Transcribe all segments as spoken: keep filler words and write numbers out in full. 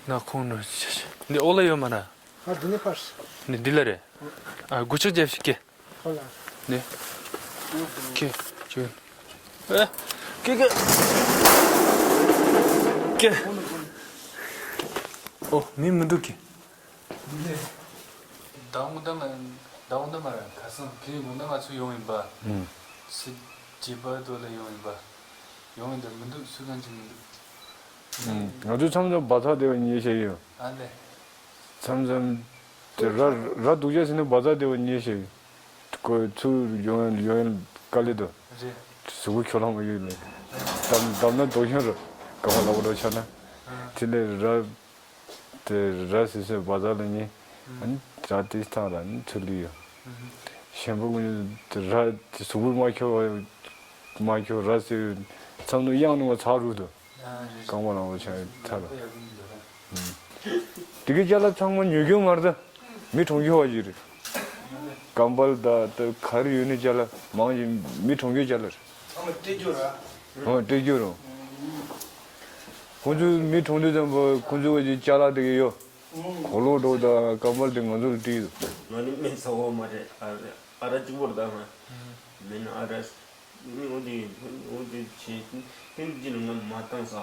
ན་ཁོང་ནོ། འདི་ཨོ་ལ་ཡོད་མ་ན། ཨ་འདི་ནི་ཕར། ནི་འདི་ལ་རེད། ཨ་སྒོ་ཕྱགས་རྒྱབ་ཤིག་གེ། ཨོ་ལ། ནི། ཁེ། ཅུ། ཨེ། ཀེ་ཀེ། ཀེ། ཨོ་མི་མི་འདུག་གི། ཟླ་བ་ལྔ་པ་ཟླ་བ་ལྔ་པ་མ་རེད། ཁ་སང་དེའི་ལོ་ན་ང་ཚོ་ཡོང་ཡིན་པ། ཨུམ། སི་ཇི་པ་དོ་ལ་ཡོང་ཡིན་པ། ཡོང་ཡིན་དེ་མི་འདུག་སུ་གང་ཅིག་མི་འདུག་ཨུམ། ང་ཚོ་མཚམས་མཚམས་བ་ཚ་བདེ་བ་ཉེ་ཤེས་ཡོད། ཨ་ལེ། མཚམས་མཚམས་དེ་ར་ར་སྡུག་ཅག་ཟིན་ན་བ་ཚ་བདེ་བ་ཉེ་ཤེས་ཡོད། ཁོ་ཚུར་ཡོང་ཡོང་དཀའ་ལས་དོ། རེད། གཟུགས་པོ་ཁྱོད་ལ་མ་ཡོད་ལེ། འདམ་འདམ་ན་སྡུག་ཤོས་རེད། ག་བ་ལ་བ་ལ་ཆ་ན། ཨ། དེ་ལས་ར། དེ་ར་སི་སི་བ་ཛར་ལ་ཉེ། ཨ་ནི་ར་ཏི་ཐང་ར་ནི་ཚུ་ལི་ཡོ། ཞན་པོ་ཀུན་དེ་ར་དེ་གཟུགས་པོ་མ་ཁྱོ་མ་ཁྱོ་ར་སི་མཚམས་ནུ་གཡང་ནུ་མ་ཚ་རུ་དུ། རྐང་པ་ལང་པོ་ཆ་ཐ་ར། དེ་གི་ཅ་ལ་ཚང་མ་ཉོ་རྒྱུ་མ་རེད་ད། མི་གྲོང་ཁྱེར་བ་ཞིག་རེད། ཀམ་པལ་ད་ད་ག་རེ་ཡོད་ནི་ཅ་ལ་མང་ཞིག་མི་གྲོང་ཁྱེར་ཅ་ལ་རེད། ཚང་མ་སྤྲད་རྒྱུ་ར། ཨོ་སྤྲད་རྒྱུ་ར། ཁོང་ཚོའི་མི་གྲོང་དུས་ཙམ་པ་ཁོང་ཚོའི་ཅ་ལག་དེ་གི་ཡོད། གོ་ལོག་འགྲོ་དང་ཀམ་པལ་དེ་ང་ཚོ་ལ་སྤྲད་ཡོད། ང་ནི་སྨན་ཟ་འོ་མ་རེད། ཨ་ར་གཅིག་པོར་ད་ང་མིན་ཨ་ར་ནི་འོ་དེ་འོ་དེ་བྱེད་ཀུན་གྱི་ནང་ང་མ་བཏང་ས་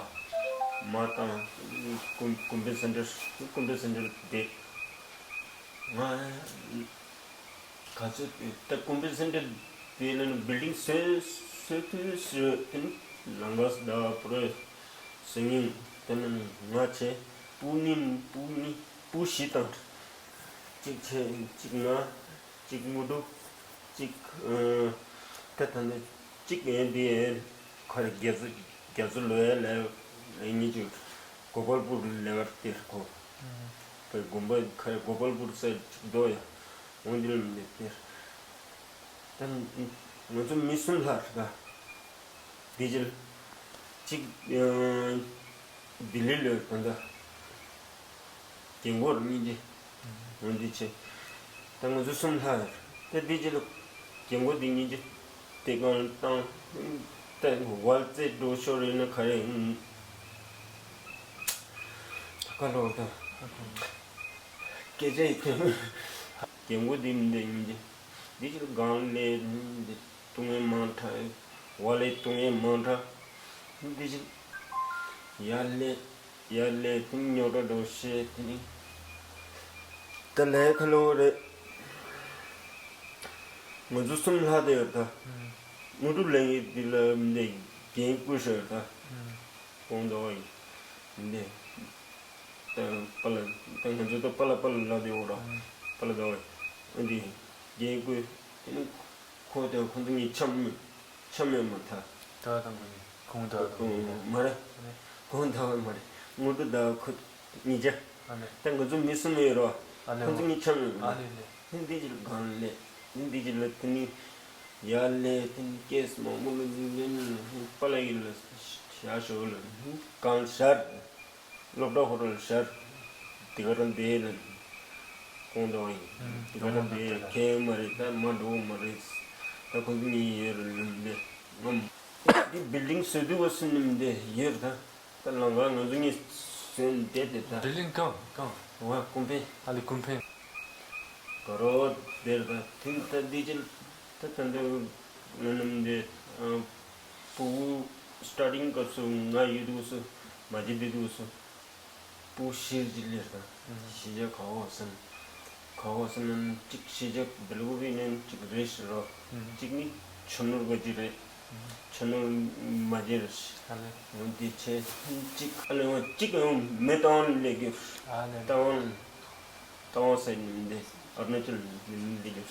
མ་བཏང་ཀུམ་ཀུམ་པེ་སེན་ཊར་ཀུམ་པེ་སེན་ཊར་དེ་ང་ག་ཚོད་ད་ཀུམ་པེ་སེན་ཊར་དེ་ལ་ནི་བིལ་ཌིང་བཟོས་བཟོས་དུས་སུ་དེ་ནི་ལང་ག་སི་ད་པུ་རེ་སེང་ཉིན་དེ་ནི་ང་བྱས་སྤུ་ནི་སྤུ་ནི་སྤུ་བཞི་བཏང་གཅིག་བྱས་གཅིག་ང་གཅིག་དངོས་གྲུབ་གཅིག་ཨ་ད་ད་ནི་གཅིག་ཨེ་འདི་ཨེ་ཁ་རེ་རྒྱ་མཚོ་རྒྱ་མཚོ་ལོ་ཡ་ལས་ཨེ་ཉི་ཅུ་གོ་པལ་པུར་ལེ་བར་སྟེར་ཁོ་པའི་དགོན་པ་ཁ་རེ་གོ་པལ་པུར་སའི་གཅིག་རྡོ་ཡ་འོང་འདི་ལ་མི་སྟེར། ད་ང་ཚོ་མི་གསུམ་ལྷག་རེད་ད། དེ་རྗེས་གཅིག་ལྡི་ལི་ལོས་ད་ལྟ་རྒན་གོག་གཉིས་ཀྱི་འོན་ཏེ་ཆེ། ད་ང་ཚོ་གསུམ་ལྷག་ད་དེ་རྗེས་ལ་རྒན་གོག་དེ་གཉིས་ཀྱི་དེ་གང་བཏང་ད་ཝལ་ཙེ་འགྲོ་ཤོར་ཡོད་ན་ག་རེ་ཁ་ལོ་ད་སྐད་ཆ་ཡི་དོན་རྒན་གོག་དེ་མི་འདྲ་ཡིན་གྱི་དེ་རྗེས་ལ་གང་ལས་འདི་ཏུང་ཨེ་མང་ཁྲ། ཝ་ལེ་ཏུང་ཨེ་མང་ཁྲ། འདི་ཅི། ཡར་ལེ། ཡར་ལེ་ཏིང་ཉོ་ར་འགྲོ་ཤེས་ཏིང་། ད་ལས་ཁ་ལོ་རེད། ང་ཚོ་གསུམ་ལྷག་དེ་ཡོད་ད། དངོས་གྲུབ་ལེན་ཡི་འདི་ལ་འདི་རྒན་བསྐུལ་ཤོར་ད། དགོངས་དག་ཡིན། འདི། ད་པ་ལ། ད་ང་ཚོ་ད་པ་ལ་པ་ལ་ལ་དེ་འོ་ར། པ་ལ་དག་ཡིན། འདི། རྒན་བསྐུལ། དེ་ནི། ཁོ་དང་ཁོ་ཚོ་གཉིས་འཆམ་མི་འཆམ་ཡོད་མ་ཐག་ད་དང་གོ་ནི་ཁོང་ད་དང་གོ་ནི་མ་རེད། ཁོང་ད་མ་རེད། དངོས་གྲུབ་ད་ཁོ་གཉིས་ཆ། ཨ་ནི། ད་ང་ཚོ་མི་གསུམ་ཡོད་རོ། ཨ་ནི། ཁོ་ཚོ་གཉིས་འཆམ་ཡོད་མ་ཨ་ནི་ནི། ནི་འདི་ཅིག་གང་ལས། ནི་འདི་ཅིག་ལ་དེ་ནི། ཡར་ལས་དེ་ནི་སྐྱེས་མང་པོ་ལ་འཛིན་འཛིན་ལ་པ་ལ་ཡིན་ལ་ཤ་ཤོ་ལ་ནི་གང་ཤར། སློབ་གྲྭ་ཧོ་ཊེལ་ཤར། དེ་ག་རང་བསྡད་ལ། ཁོང་དོ་ཡིན། དེ་ག་རང་བསྡད་ཁྱད་མ་རེད་ད་མ་འགྲོ་མ་རེད། ད་ཁོང་ཚོ་གཉིས་ཡོད་རེད་ལུམ་བསྡད་ངམ། དེ་བིལ་ཌིང་བཟོ་དུས་བ་སུ་ནི་མི་བསྡད་ཡོད་རེད་ད། ད་ལང་ཀ་ང་ཚོ་གཉིས་བཟོས་བསྡད་དེ་ད། བིལ་ཌིང་གང་གང་། བ་ཀུན་ཕན། ཨ་ལི་ཀུན་ཕན། ག་རོ་བསྡད་ད་དེ་ད་འདི་ཅི། ད་ད་འདི་ང་རྣམས་འདི་ཨ་ཕྲུ་གུ་སི་ཊར་ཊིང་སྐབས་སུ་ང་ཡོད་དུས་སུ་མ་བྱེད་དུས་སུ་ཕྲུ་གུ་ཤེས་ཀྱི་ལེར་དང་ཤེས་བྱ་ག་བོ་སམ་ག་བོ་སམ་ནམ་གཅིག་ཤེས་བྱ་བེལ་གོ་བི་ནན་གཅིག་རེད་ཤི་རོ་གཅིག་ནི་ཆུ་ནོར་ག་ཅི་རེད་ཆུ་ནོར་མ་བྱེད་རེད་ཤི་འོན་ཏེ་ཆེ་གཅིག་ཨ་ལེ་འོན་གཅིག་ཡང་མེ་ཏང་ལེ་གི་ཏང་ཏང་སེ་ནི་འདི་ཨ་རུ་ན་ཅལ་ནི་འདི་གི་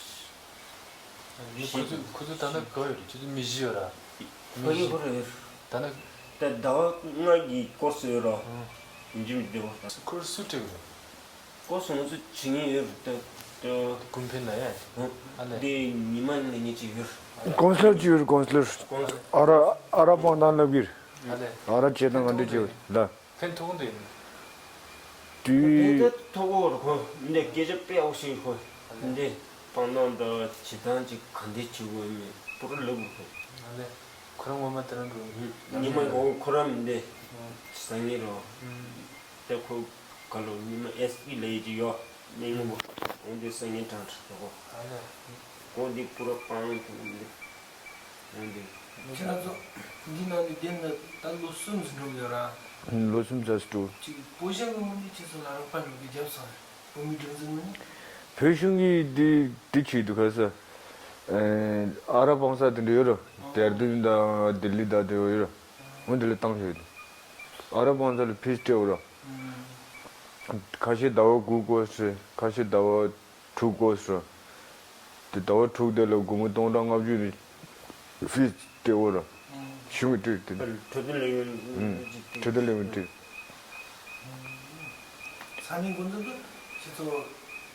ཁོ་ཚོ་ཁོ་ཚོ་ད་ནི་ག་ཡོད་རེད། ཁྱོད་ཚོ་མི་བཞི་ཡོད་ར། མི་ཁོ་ཡིན་བཞི་ཁོ་རེད། ད་ནི་ད་ཟླ་བ་ལྔ་གི་སྐོར་སུ་ཡོད་ར། ཡིན་གྱི་མི་བདེ་བ། ཁོ་སུ་སྤྲད་གི་རེད། སྐོར་སུ་ང་ཚོ་བྱེད་ངེས་ཡོད་རེད་ད། ཀུན་ཕན་ལ་ཡ། ཨ་ལེ། འདི་ཉི་མ་ལ་ངེས་ཅིག་ཡོད་རེད། ཀོན་སི་ལར་ཅིག་ཡོད་རེད། ཀོན་སི་ལར། ཨ་ར་ཨ་ར་པང་ནང་ལབ་གི་རེད། ཨ་ལེ། ཨ་ར་བྱེད་དང་ང་འདི་བྱེད་ལ། ཕན་ཐོགས་འདུག་དུས། དེ་ཐོག་འོར་ཁོ་འདི་སྐད་ཆ་དཔེ་ཨོ་ཤིང་ཁོ་འདི་སྤང་ཐང་དང་བྱེད་སྟངས་ཅིག་ག་འདི་བྱེད་དགོས་མེད་པུ་ར་ལབ་དགོས་ཁོ། ཨ་ལེ། ཁོ་རང་ངོ་མ་དེ་རང་འགྲོ་ཡོད། ཉི་མ་འོ་ཁོ་རང་འདི་ཟ་ངེས་རོ། དེ་ཁོ་ ག་ལོ་ཉི་མ་ཨེས་པི་ལས་ཀྱི་ཡོ་མི་ངོ་མ་འོན་ཏེ་སང་ཉིན་དྲང་ཁྲི་ཐོག་ཨ་ལ། འོན་ཏེ་པུ་ར་པང་དུ་འདི་འོན་ཏེ། ཁྱེད་རང་ཚོ་འདི་ནང་ནས་བསྡད་ན་ད་ལོ་གསུམ་ཙམ་འགྲོ་གི་ཡོད་ར། ལོ་གསུམ་ཙམ་འགྲོ། ཅིག་བོད་གཞུང་གི་ངོས་ནས་ཁྱེད་ཚོ་ལ་རོགས་པ་འགྲོ་གི་རྒྱབ་སོང་། བོད་མི་སྒྲིག་འཛུགས་ངོས་ནས། བོད་གཞུང་གིས་འདི་འདི་བྱས་འདུག་ག་ས། ཨ་ར་བང་ས་དེ་འདྲ་ཡོད་ར། ལྡེར་ལྡུན་དང་ལྡི་ལི་དང་དེ་ཡོད་ར། འོན་དེ་ལ་བཏང་ཤོག་འདུག་ཨ་ར་བང་ས་ལ་ཕིས་སྤྲད་འོ་ར། ཁ་ཤས་ཟླ་བ་དགུ་དགོས་ཟེར། ཁ་ཤས་ཟླ་བ་དྲུག་དགོས་ཟེར། དེ་ཟླ་བ་དྲུག་དེ་ལ་སྒོར་མོ་སྟོང་ཕྲག་ལྔ་བཅུ་ནི་ཕིས་སྤྲད་འོ་ར། གཞུང་གིས་སྤྲད་དེ། འཕྲོད་བསྟེན་ལས་ཡུན་འཕྲོད་བསྟེན་ལས་ཡུན་སྤྲད། ས་གནས་འགོ་འཛིན་གྱིས་སྤྱི་ཚོགས་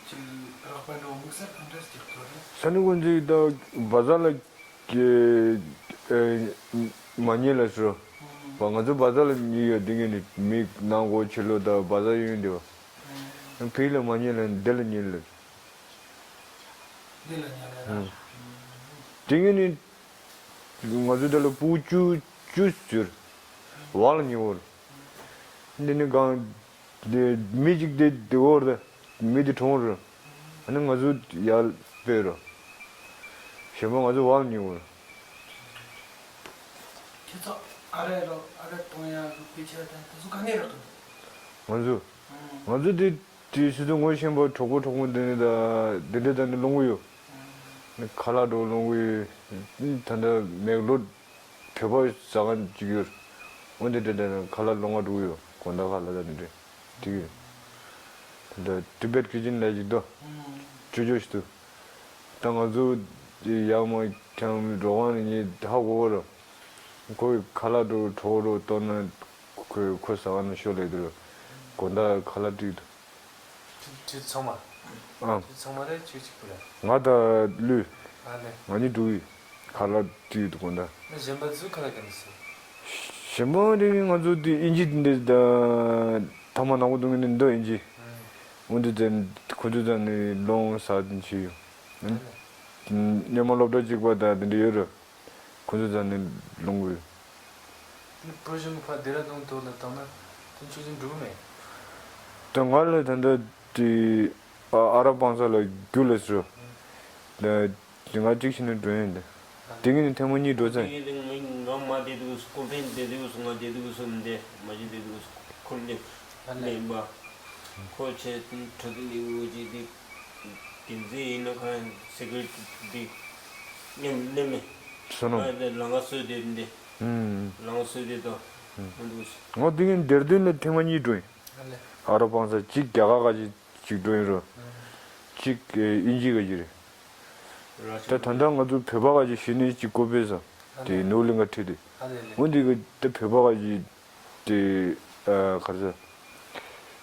ཀྱི་རོགས་པ་འགྲོ་དམིགས་བསལ་གང་འདྲ་ཞིག་རྒྱག་ཐུབ་རེད། ས་གནས་འགོ་འཛིན་གྱིས་ད་བ་ཛར་ལ་ཀྱི་ཨེ་མ་ཉེས་ལ་ཟེར། བ་ང་ཚོ་བ་ཛར་ལ་ཉེས་ཡོད། དེ་ངས་ནི་མི་ནང་སྒོ་ཕྱི་ལོགས་ད་བ་ཛར་ཡོད་འདི་བ། ཕིས་ལ་མ་ཉེས་ལ་འདི་ལ་ཉེས་ལ། འདི་ལ་ཉེས་ལ་ར། དེ་ངས་ནི་ང་ཚོ་འདི་ལ་ཕྲུ་གུ་བཅུ་བཅུ་ཟེར། བ་ལ་ཉེས་འོ་ར། འདི་ནི་གང་། འདི་མི་གཅིག་དེ་དེ་འོ་ར། མི་དེ་གྲོངས་ར། ཨ་ནི་ང་ཚོ་ཡར་སྤོས་ར། གཞན་པ་ང་ཚོ་བ་ལ་ཉེས་འོ་ར། ཁྱེད་ཚོ་ཨ་རི་རོ་ཨ་རི་གཏོང་ཡ་ལུགས་པའི་ཆ་དང་དེ་ཚོ་ག་ནས་རག་གི། ང་ཚོ་ང་ཚོ་དེ་དེ་སུ་ཚོ་ངོ་ཤེས་པ་གྲོགས་པོ་གྲོགས་མོ་འདི་ནི་ད་འདི་འདྲ་ད་ནི་སློང་གི་ཡོད། ནི་ཁ་ལག་འགྲོ་སློང་གི་ཡོད། ད་ལྟ་མེག་ལོར་བོད་པ་ཟ་ཁང་ཅིག་ཡོད། འོན་ཏེ་དེ་འདྲ་ཁ་ལག་སློང་ག་འགྲོ་གི་ཡོད། དགོང་དག་ཁ་ལག་ད་འདི་འདྲ་དེ་གི་ད་ལྟ་ཊི་བེཊ་ཀི་ཅན་ལས་ཅིག་འདུག་ཅོ་ཅོ་ཞིག་འདུག་ད་ང་ཚོ་ཡར་མར་ཁྱམས་འགྲོ་ཁང་ནས་ངས་ཧ་གོ་གི་རེད། ཁོ་གི་ཁ་ལག་འགྲོ་གྲོགས་རོ་གཏོར་ན་ཁོས་ཁོ་ཟ་ཁང་ནས་ཤོག་ལས་དུས་དགོང་དག་ཁ་ལག་སྤྲད་འདུག་ཁྱེད་ཁྱེད་ཚང་མ། ཨང་། ཁྱེད་ཚང་མ་རེད། ཁྱེད་གཅིག་པུ་རེད། ང་དང་ཀླུ། ཨ་ནི། ང་གཉིས་འགྲོ་གི་ཡོད། ཁ་ལག་སྤྲད་ཡོད་དུ་དགོང་དག་ཨ་གཞན་པ་ཚོས་ཁ་ལག་ག་ནས་ཟོས། གཞན་པ་རེད། ང་ཚོ་དེ་ཨིན་ཇི་འདི་ད་ཐ་མག་ནག་པོ་གཏོང་གི་འདི་འདུག་ཨིན་ཇི། ཨང་། འོན་ཏེ་དེ་ཁོ་ཚོ་ད་ནི་སློང་ཟ་དེ་བྱས་ཡོད། ཨ་ནི། སྔོན་མ་སློབ་གྲྭ་གཅིག་པ་དང་དེ་འདྲ་ཡོད་རེད། ཁོ་ཚོ་ད་ནི་སློང་གི་ཡོད། ཨ་ནི་པྲོ་ཞིང་ཕ་ཌེ་ར་ཌུན་ཐོག་ལ་བཏང་ན་དོན་ཆོས་ཅན་འགྲུབ་མེད། ད་ང་ལ་ད་ལྟ་དེ་ཨ་ཨ་ར་བང་ས་ལ་རྒྱུགས་ལ་ཟེར། ད་ང་གཅིག་བྱས་ནས་འགྲོ་ཡིན་ད། དེ་ངས་ནི་ཐེངས་མ་གཉིས་འགྲོ་ཚར། དེ་ངས་ང་མ་བསྡད་དུས་སུ་ཀོ་ཕན་བསྡད་དུས་སུ་ང་བསྡད་དུས་སུ་མི་བསྡད་མ་གཞི་བསྡད་དུས་སུ་ཁོ་སླེབས། སླེབས་པ། ཁོ་ཆེ་འཕྲོད་བསྟེན་ལས་འགུལ་གྱི་དེ་འགན་འཛིན་ཡིན་ན་ཁ་སེ་ཀུ་རི་ཊི་དེ་སླེབས་སླེབས་མེད། སོ་ནོ། ང་དེ་ལང་ཀ་སོས་བསྡད་དེ། ཨུམ། ལང་ཀ་སོས་བསྡད་དོ། ཨུམ། འདུག་ང་དེ་ངས་ལྡེར་ལྡུན་ལ་ཐེངས་མ་གཉིས་འགྲོ་ཡིན། ཨ་ར་བང་ས་གཅིག་རྒྱ་གར་ག་ཅིག་ཅིག་འགྲོ་ཡིན་རོ། གཅིག་ཨིན་ཇི་ག་ཅིག་རེད། ད་ད་ལྟ་ང་ཚོ་བོད་པ་ག་ཅིག་གཞི་ནས་གཅིག་བསྐོ་སྤེལ་ས། དེ་ནོར་གླིང་ག་ཁྲིད་དེ། འོན་ཏེ་གི་ད་བོད་པ་ག་ཅིག་དེ་ག་རེ་ཟེར།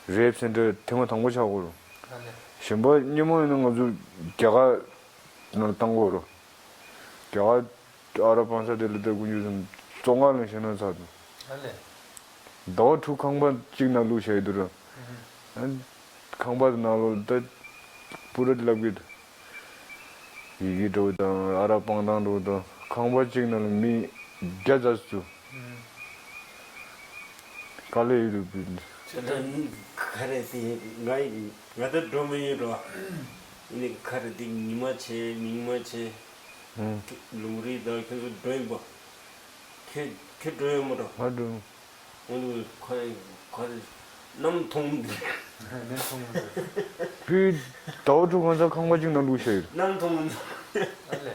རེབ་སེན་ཊར་ཐེངས་མ་དང་པོ་ཆགས་གོ་རུང་། གཞན་པ་སྔོན་མ་ཡིན་ན་ང་ཚོ་རྒྱ་གར་ནང་བཏང་གོ་རུང་། རྒྱ་གར་ཨ་ར་བང་ས་དེ་ལ་ད་དཀོན་མཆོག་གསུམ་བཙོན་ཁང་ལ་བཞག་ན་ཚར་འདུག་ཨ་ལས། ཟླ་བ་དྲུག་ཁང་པ་གཅིག་ནང་བླུགས་བཞག་ཡོད་དུ་ར། ཨ་ཁང་པ་དེ་ནང་ལོགས་ད་པུ་ར་ལབ་གི་འདུག་ཡི་གེ་འགྲོ་དང་ཨ་ར་སྤང་ཐང་འགྲོ་དང་ཁང་པ་གཅིག་ནང་ལ་མི་བརྒྱ་ཙམ་ཚུད། དཀའ་ལས་ཡོད་དུ་བུད། ཁྱོད་ད་ག་རེ་དེ་ང་ཡི་ང་ད་འགྲོ་མི་ཡོད་རོ། ཡིན་ནི་ག་རེ་དེ་ཉི་མ་བྱས་མིག་མ་བྱས། ལུང་རིགས་དང་ཁྱོད་ཚོ་འགྲོ་ཡིན་པ། ཁྱོད་ཁྱོད་འགྲོ་ཡོད་མ་འགྲོ། ང་འགྲོ། འོ་ཁ་ཁ་ནམ་མཐོང་། ནམ་མཐོང་། བུ་ཟླ་བ་དྲུག་གང་ཚ་ཁང་པ་གཅིག་ནང་འདུག་ཤེས། ནམ་མཐོང་། ཨ་ལས།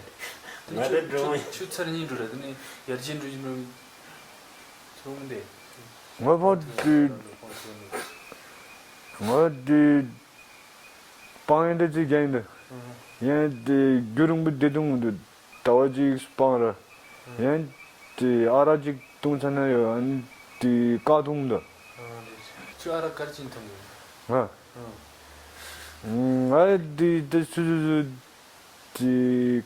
ང་ད་འགྲོ་མ་ཆུ་ཚར་གཉིས་འགྲོ་ར་དེ་ནི་ཡར་རྒྱས་འགྲོ་བཞིན་འགྲོ། ཚོང་དེ། ང་ཕར་དེ། ང་དེ། སྤང་ཡན་དེ་ཅིག་རྒྱག་ཡིན་འདི། ཡན་དེ་རྒྱུ་རིང་པོ་བསྡད་འདུག་འདི། ཟླ་བ་གཅིག་སྤང་ར། ཡན་དེ་ཨ་རག་ཅིག་བཏུང་ཚར་ན་ཡོད། ཨ་ནི་དེ་བཀག་འཐུང་འདི། ཁྱོད་ཨ་རག་ག་རེ་བྱས་འཐུང་གི། ང་། ང་དེ་དེ་སུ་སུ་སུ། དེ་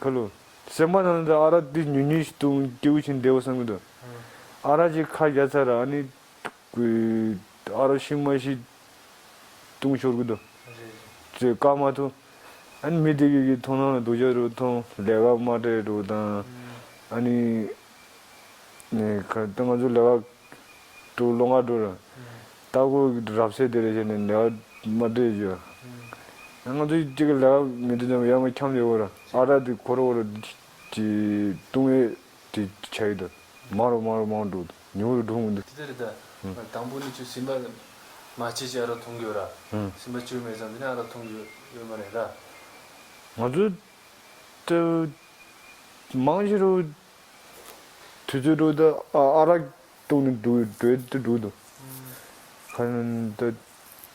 ཁ་ལོ། སེམས་པ་ནང་དུ་ཨ་རག་དེ་ཉུང་ཉུང་ཞིག་བཏུང་སྐྱིད་པོ་བྱས་བསྡད་པ་བསམ་གི་འདུག་ཨ་རག་ཅིག་ཁ་རྒྱག་ཚར་ར་ཨ་ནི། ཨ་རག་ཤིང་མ་ཤི་བཏུང་ཤོར་གི་འདུག་ཅེས་བཀག་མ་ཐུབ། ཨ་ནི་མི་དེ་གི་གི་མཐོང་སྣང་ལ་སྡུག་ཅག་རུ་མཐོང་། ལས་ཀ་མ་སྤྲད་རུ་དང་། ཨ་ནི་ནས་ཁ་ད་ང་ཚོ་ལས་ཀ་དུ་ལོང་ག་འགྲོ་ར། ལྟ་སྐོར་རབ་གསལ་དེ་རེད་བྱས་ནས་ལས་ཀ་མ་སྤྲད་རྒྱུ། ང་ཚོ་གཅིག་གི་ལས་ཀ་མི་འདུག་ཙམ་ཡང་ང་འཁྱམ་ཡོད་གོ་ར། ཨ་རག་དེ་ཁོ་ར་ཁོ་ར་དེ་བཏུང་ཡས་དེ་ཆགས་ཡོད་དོ། མང་རུ་མང་རུ་མང་རུ་འགྲོ་ཉུང་རུ་འགྲོ་མི་འདུག་དེ་ལྟར་རེད་ད། དང་པོ་ནི་ཁྱོད་སེམས་པ་མ་སྐྱིད་ཅིག་ཨ་རག་འཐུང་གི་ཡོད་ར། སེམས་པ་སྐྱིད་མེད་ཙང་དེ་ནས་ཨ་རག་འཐུང་གི་ཡོད་མ་རེད་ར། ང་ཚོ་དེ་མང་ཆེ་རུ་དུས་ཚོད་འགྲོ་ད་ཨ་རག་བཏུང་ནས་འགྲོ་འགྲོ་དུ་འགྲོ་འདུག་ཁ་ནང་ད་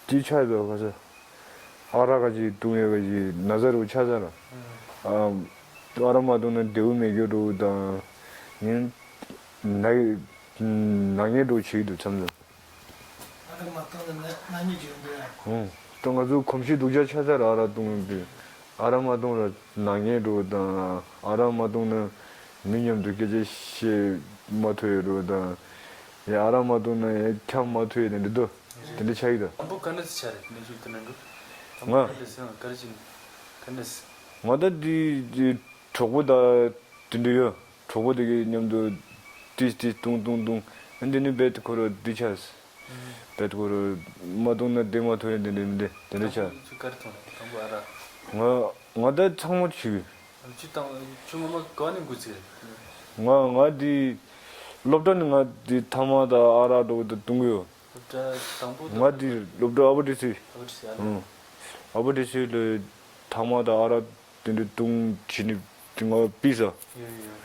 དེ་ཆགས་ཡོད་ག་ས། ཨ་རག་ག་ཅིག་བཏུང་ཡས་ག་ཅིག་ན་ཚ་རུ་ཆགས་ཚར་ར། ཨ་རག་མ་བཏུང་ན་བདེ་པོ་མེད་རྒྱུ་འགྲོ་དང་། ངན་ན་ན་ངན་འགྲོ་བྱེད་ཀྱི་འདུག་མཚམས་མཚམས། ཨ་རག་མ་བཏུང་ན་ན་ན་ཉེན་ཅིག་ཡོང་གི་ཡ། ཨོ། ད་ང་ཚོ་གོམས་གཤིས་སྡུག་ཅག་ཆགས་ཚར་ར། ཨ་རག་བཏུང་ཡོང་དུས། ཨ་རག་མ་བཏུང་ར་ན་ངན་འགྲོ་དང་། ཨ་རག་མ་བཏུང་ན་མི་མཉམ་དུ་སྐད་ཆ་བཤད་མ་ཐུབ་ཡས་འགྲོ་དང་། ཡ་ཨ་རག་མ་བཏུང་ན་ཡ་འཁྱམ་མ་ཐུབ་ཡས་དེ་འདྲ་འདུག་དེ་འདྲ་ཆགས་ཀྱི་འདུག་དང་པོ་ག་འདྲ་ཞིག་ཆགས་རེད། གནས་ཚུལ་དེ་འདྲ་འདུག་དང་པོ་ང་ག་འདྲ་ཟེར་ན་ག་རེ་བྱས་ནས་ག་འདྲ་ཟེར། ང་ད་འདི་འདི་གྲོགས་པོ་དང་དེ་འདྲ་ཡོད། གྲོགས་པོ་དེ་གི་མཉམ་དུ་ཏིས་ཏིས་ཏུང་ཏུང་ཏུང་། ཨ་འདི་ནི་རྦད་དེ་ཁོ་ར་འདི་ཆགས། རྦད་དེ་ཁོ་ར་མ་བཏུང་ན་བསྡད་མ་ཐུབ་ཡས་དེ་འདྲ་མི་འདུག་དེ་འདྲ་ཆགས། དང་པོ་ཁྱོད་ག་རེ་འཐུང་རེད། དང་པོ་ཨ་རག་ང་ང་ད་ཚང་མ་བྱེད་གི། ཁྱོད་དང་ཁྱོད་ངོ་མ་ག་ནས་འགོ་ཚུགས་རེད། ང་ང་འདི་སློབ་གྲྭ་ནས་ང་འདི་ཐ་མག་དང་ཨ་རག་འདྲ་བོ་དེ་བཏུང་གི་ཡོད། སློབ་གྲྭ་དང་པོ་ང་དང་དེ་སློབ་གྲྭ་ཨ་བ་ཏི་སི། ཨ་བ་ཏི་སི་ཨ་ལ། ཨང་། ཨ་བ་ཏི་སི་ལ་ཐ་མག་དང་ཨ་རག་དེ་འདྲ་བཏུང་བྱས་ནས་དེ་ང་ཕུད་ས། ཡོ་ཡོ།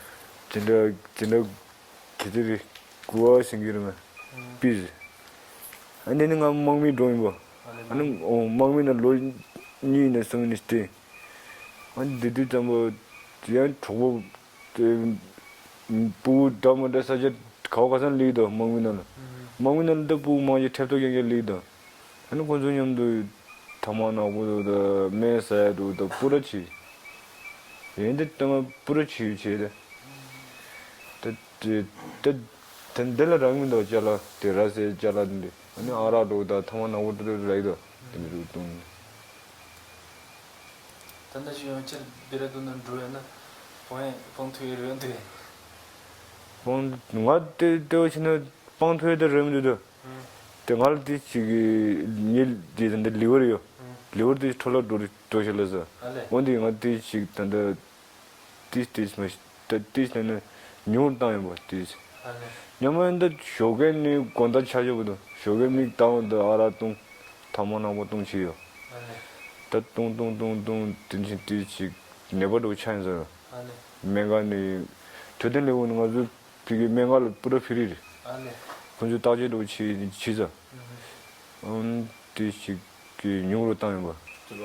དེ་འདྲ་དེ་འདྲ་གལ་ཏེ་རེད་གོ་བ་ཟིན་གྱི་རེད་ང་། ཕུད་ས། ཨ་ནི་ནི་ང་དམག་མིའི་འགྲོ་ཡིན་པ། ཨ་ནི་ཨང་། དམག་མི་ནང་ལོ་གཉིས་ནས་གསུམ་ནས་བསྡད། ཨ་ནི་བསྡད་དུས་ཙམ་པ་ཡང་གྲོགས་པོ། དེ། སྤུ་གུ་འདྲ་མི་འདྲ་ས་ཆ་ག་བ་ག་ས་ནས་སླེབས་ཀྱི་འདུག་དམག་མི་ནང་ལ། དམག་མི་ནང་ལ་ད་སྤུ་གུ་མང་ཆེ་ཁྲབ་ཐོག་རྒྱག་མཁན་སླེབས་ཀྱི་འདུག་ཨ་ནི་ཁོང་ཚོ་མཉམ་དུ་ཐ་མག་ནག་པོ་འདུག་དང་སྨན་ཟ་ཡ་འདུག་དང་སྤུ་ར་བྱེད། ཡིན་དེ་ལྟ་ང་སྤུ་ར་བྱེད་བྱེད་དེ། དེ་དེ་དེ་དེ་འདི་ལ་རག་མི་འདུག་ཅ་ལག་དེ་ར་ཟེར་ཅ་ལག་འདི། ཨ་ནི་ཨ་རག་འདུག་དང་ཐ་མག་ནག་པོ་འདུག་རག་གི་འདུག་དེ་འདྲ་འདུག་བཏུང་། ད་ལྟ་ཞིག་ཡང་ཕྱིར་སྡེ་ར་ལྡུན་ན་འགྲོ་ཡོད་ན་སྤང་ཡ་སྤང་ཐུབ་ཡོད་རེད་འདུག་སྤང་ང་དེ་ལྟ་བུ་བྱས་ན་སྤང་ཐུབ་ཡོད་དེ་རེད་མི་འདུག་ད། དེ་ང་ལ་དེ་ཅིག་གི་ཉིད་དེ་ད་འདི་ལི་ཝར་ཡོད། ལི་ཝར་དེ་འཕྲོ་བརླག་འགྲོ་འགྲོ་ཤག་ལ་ཟེར། ཨ་ལས། འོན་ཏེ་ང་དེ་ཅིག་ད་འདི་ཏིས་ཏིས་མ་ཤི་ད་ཏིས་ནས་ནི་ཉུང་བཏང་ཡོད་པ་ཏིས། ཨ་ལས། ཉམས་མ་ཡིན་ད་ཞོགས་ཀས་ནི་དགོང་དག་ཆ་ཞོག་གི་འདུག་ཞོགས་ཀས་མིག་གདངས་འོང་དུས་ཨ་རག་བཏུང་། ཐ་མག་ནག་པོ་བཏུང་བྱས་ཡོད། ཨ་ལས། ད་བཏུང་བཏུང་བཏུང་བཏུང་དེ་བཞིན་ཏིས་ཅིག་ནད་པ་འདྲ་བོ་ཆགས་ཡིན་ཟེར། ཨ་ལས། སྨན་ཁང་ནས་འཕྲོད་བསྟེན་ལས་ཁུངས་ནས་ང་ཚོ་ཕ་གི་སྨན་ཁང་ལ་སྤུ་ར་ཕུལ་རེད། ཨ་ལས། ཁོང་ཚོས་བརྟག་དཔྱད་འདྲ་བོ་བྱས་བྱས་ཙང་། ཨང་། དེ་ཞིག་གི་ཉུང་རུ་བཏང་ཡོད་པ།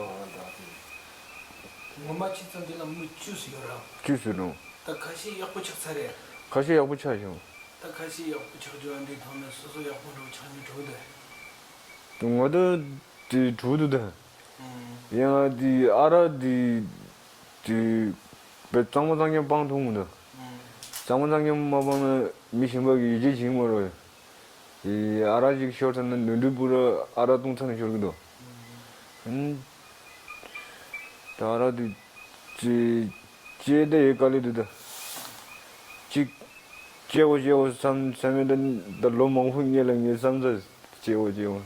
ངོ་མ་ཅི་ཙམ་དེ་ལ་མི་བཅུ་ཙམ་ཡོད་ར། བཅུ་ཙམ་རུང་། ད་ཁ་ཤས་ཡག་པོ་ཆགས་ཚར་རེད། ཁ་ཤས་ཡག་པོ་ཆགས་བྱུང་། ད་ཁ་ཤས་ཡག་པོ་ཆགས་བྱུང་། ཨ་འདི་ཐོག་ནས་སོ་སོ་ཡག་པོ་འགྲོ་ཆགས་མི་འགྲོ་དེ། ང་ད་དེ་གྲུབ་འདུག་ད། ཡང་དེ་ཨ་རག་དེ་དེ་བས་གཙང་མ་གཙང་རྐྱང་སྤང་ཐུབ་མི་འདུག་གཙང་མ་གཙང་རྐྱང་མ་སྤངས་ན་མི་གཞན་པ་གི་ཡིད་ཆེས་བྱེད་ཀྱི་མ་རེད། ཨ་རག་ཅིག་ཤོར་ཚར་ན་ནོར་འཁྲུལ་པུ་ར་ཨ་རག་བཏུང་ཚར་ན་ཤོར་གི་འདུག་ཨ་ནི་ད་ཨ་རག་དེ་ཅི་ཅི་ད་ཡེ་དཀའ་ལས་འདུག་ད། ཅིག་སྐྱེ་བོ་སྐྱེ་བོ་བསམ་བསམ་ཡས་ད་ད་ལོ་མང་པོ་སྔོན་ལ་ངས་བསམ་ཚར། སྐྱེ་བོ་སྐྱེ་བོ་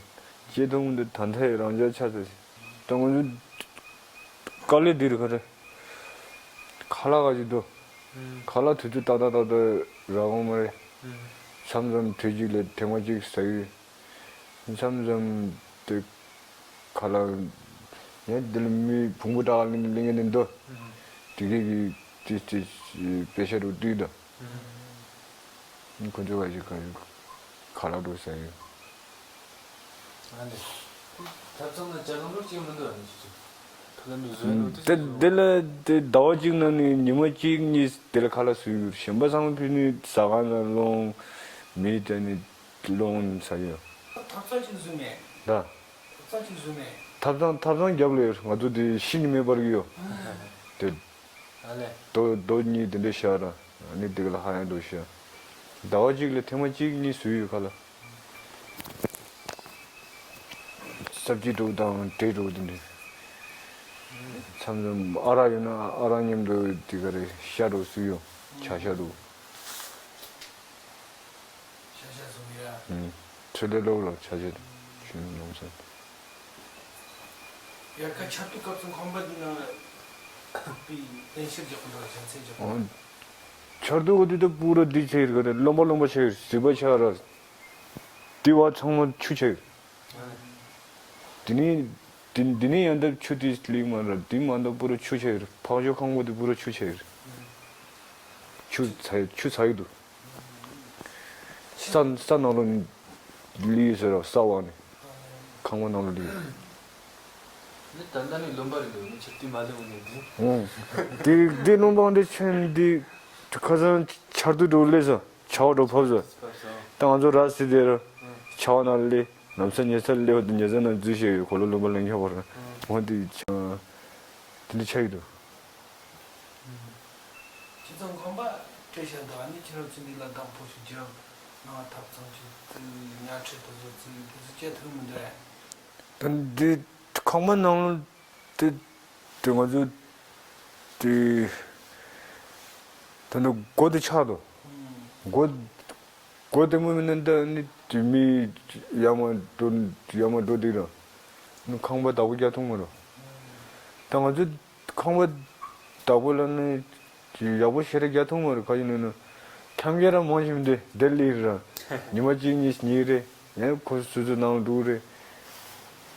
སྐྱེ་ཐུང་འདི་ད་ལྟ་ཡི་རང་འཇགས་ཆགས་ཚར། ད་ང་ཚོ་དཀའ་ལས་འདི་རུ་ཁ་ཚ། ཁ་ལག་ག་ཅིག་འདུག་ཁ་ལག་དུས་ཚོད་ཏག་ཏག་ཏག་ཏག་རག་གོ་མ་རེད། མཚམས་མཚམས་དུས་གཅིག་ལ་ཐེངས་མ་གཅིག་ཟ་གི་ཡོད། མཚམས་མཚམས་དེ་ཁ་ལག་ཡང་འདི་ལ་མི་བོང་བུ་བྲག་ལ་གླིང་གླིང་ངེ་འདི་འདུག་དེ་གས་ཀྱི་ཏིས་ཏིས་པེ་ཤ་རུ་བཏུས་དང་། ཁོ་ཚོ་བ་ཞིག་ག་ཁ་ལག་འགྲོ་ཟ་ཡོད། ཨ་ནི། ཐབ་ཚང་ན་ཇ་ལམ་རོ་གཅིག་མི་འདུག་ཨ་ནི་ཅི་ཅི། ཐབ་ཚང་ནི་བཟོས་འདུག་དེ་དེ་ལ་དེ་ཟླ་བ་གཅིག་ནང་ནས་ཉི་མ་གཅིག་གཉིས་དེ་ལ་ཁ་ལག་བཟོས་ཡོད། གཞན་པ་ཚང་མ་ཕུལ་ནས་ཟ་ཁང་ལ་སློང་། མི་དེ་ནི་སློང་ཟ་ཡོད། ཐབ་ཚང་ཅིག་བཟོས་མེད། ད། ཐབ་ཚང་ཅིག་བཟོས་མེད། ཐབ་ཚང་ཐབ་ཚང་རྒྱབ་ལ་ཡོད། ང་ཚོ་དེ་ཤི་ནི་མེད་པར་གི་ཡོད། དེ། ཨ་ལས། རྡོ་རྡོ་གཉིས་དེ་འདྲ་བཞག་ར། ཨ་ནི་དེ་ག་ལ་ཧ་ཡང་འགྲོ་ཤག་ཟླ་བ་གཅིག་ལ་ཐེངས་མ་གཅིག་གཉིས་བཟོས་ཡོད་ཁ་ལག་སབ་ཇི་འདྲ་བོ་དང་འབྲས་འདྲ་བོ་དེ་འདྲ། མཚམས་མཚམས་ཨ་རག་ཡོད་ན་ཨ་རག་མཉམ་དུ་དེ་ག་རེ་ཤ་འདྲ་བོ་བཟོས་ཡོད། བྱ་ཤ་འདྲ་བོ། ཤ་ཤ་བཟོ་གི་ཡ། ཨུམ། ཆུ་ལས་ལོག་རོགས་ཆ་ཆེ་ཆུ་ནོམ་སོང་། དབྱར་ཁ་ཆར་དུས་སྐབས་སུ་ཁང་པ་འདི་ན་པའི་བརྟན་བཤེར་རྒྱག་གི་འདུག་བཞེངས་ཚད་རྒྱག་གི་འདུག་ཆར་དུས་འོ་དུས་ད་པུ་ར་འདི་ཆེ་ཡིར་ག་རེ་རློན་པ་རློན་པ་ཆེ་ཡིར་ཟི་པ་ཆ་ར། དེ་བ་ཚང་མ་ཆུ་ཆེ་ཡིར། དེ་ནས་དེ་དེ་ནས་ཡང་ད་ཆུ་དེ་ལིག་མ་ར་དེ་མ་ད་པུ་ར་ཆུ་ཆེ་ཡིར་ཕག་ཤོ་ཁང་པ་དེ་པུ་ར་ཆུ་ཆེ་ཡིར། ཆུ་ཚ་ཆུ་ཚ་ཡི་འདུག་ས་ས་ནང་ལོ་ལི་ཟེར་རོ་ས་བ་ནི་ཁང་པ་ནང་ལོ་ལི། འདི་ད་ལྟ་ནི་རློན་པ་རེད་འདུག་ནི་ཆུ་དུས་མ་ལེགས་འོང་ནི་འདི། འོང་། འདི་འདི་རློན་པ་འདི་ཆེན་འདི་ཁ་སང་ཆར་དུས་འགྲོ་ལེ་ས་ཆར་པ་འགྲོ་ཕབ་ས་ད་ང་ཚོ་ར་སི་དེ་ར་ཆར་པ་ནང་ལི་ལམ་ས་ཉལ་ས་ལེ་བ་འདི་ཉལ་ས་ནང་འཛུལ་ཤེས་ཡོད་གོ་ལོ་རློན་པ་ལེན་ཁྱོད་པ་ར་འོང་འདི་ཆ་འདི་འདི་ཆ་ཡི་འདུག་ཁྱེད་ཚོ་ཁང་པ་སྤྲད་བཞག་འདུག་ཨ་ནི་ཁྱེད་རང་ཚོ་འདི་ལ་བདག་པོ་ཞིག་རྒྱབ་ནང་ཐབ་ཚང་ཞིག་བཙུགས་ཉལ་ཁྲི་དེ་ཚོ་བཙུགས་དེ་ཚོ་སྤྱད་ཐུབ་མི་འདུག་ཨེ། ད་འདི་ཁང་པ་ནང་ལ་དེ་དེ་ང་ཚོ་དེ་ད་ནི་སྒོ་དེ་ཆག་འདུག་སྒོ་སྒོ་དེ་མོ་མིན་ན་ད་ནི་དེ་མི་ཡར་མར་འགྲོ་ཡར་མར་འགྲོ་འདི་ར་ནི་ཁང་པ་བདག་པོ་རྒྱག་ཐུབ་མ་རེད། ད་ང་ཚོ་ཁང་པ་བདག་པོ་ལ་ནི་ཡག་པོ་ཞེ་དྲག་རྒྱག་ཐུབ་མ་རེད། ག་ཡིན་ན་ནི་འཁྱམ་རྒྱ་ར་མང་ཞིག་མི་འདུག་དེ་ལི་ར་ཉི་མ་གཅིག་གཉིས་གཉིས་རེད། ཡང་ཁོ་སོ་སོ་ནང་འགྲོ་རེད།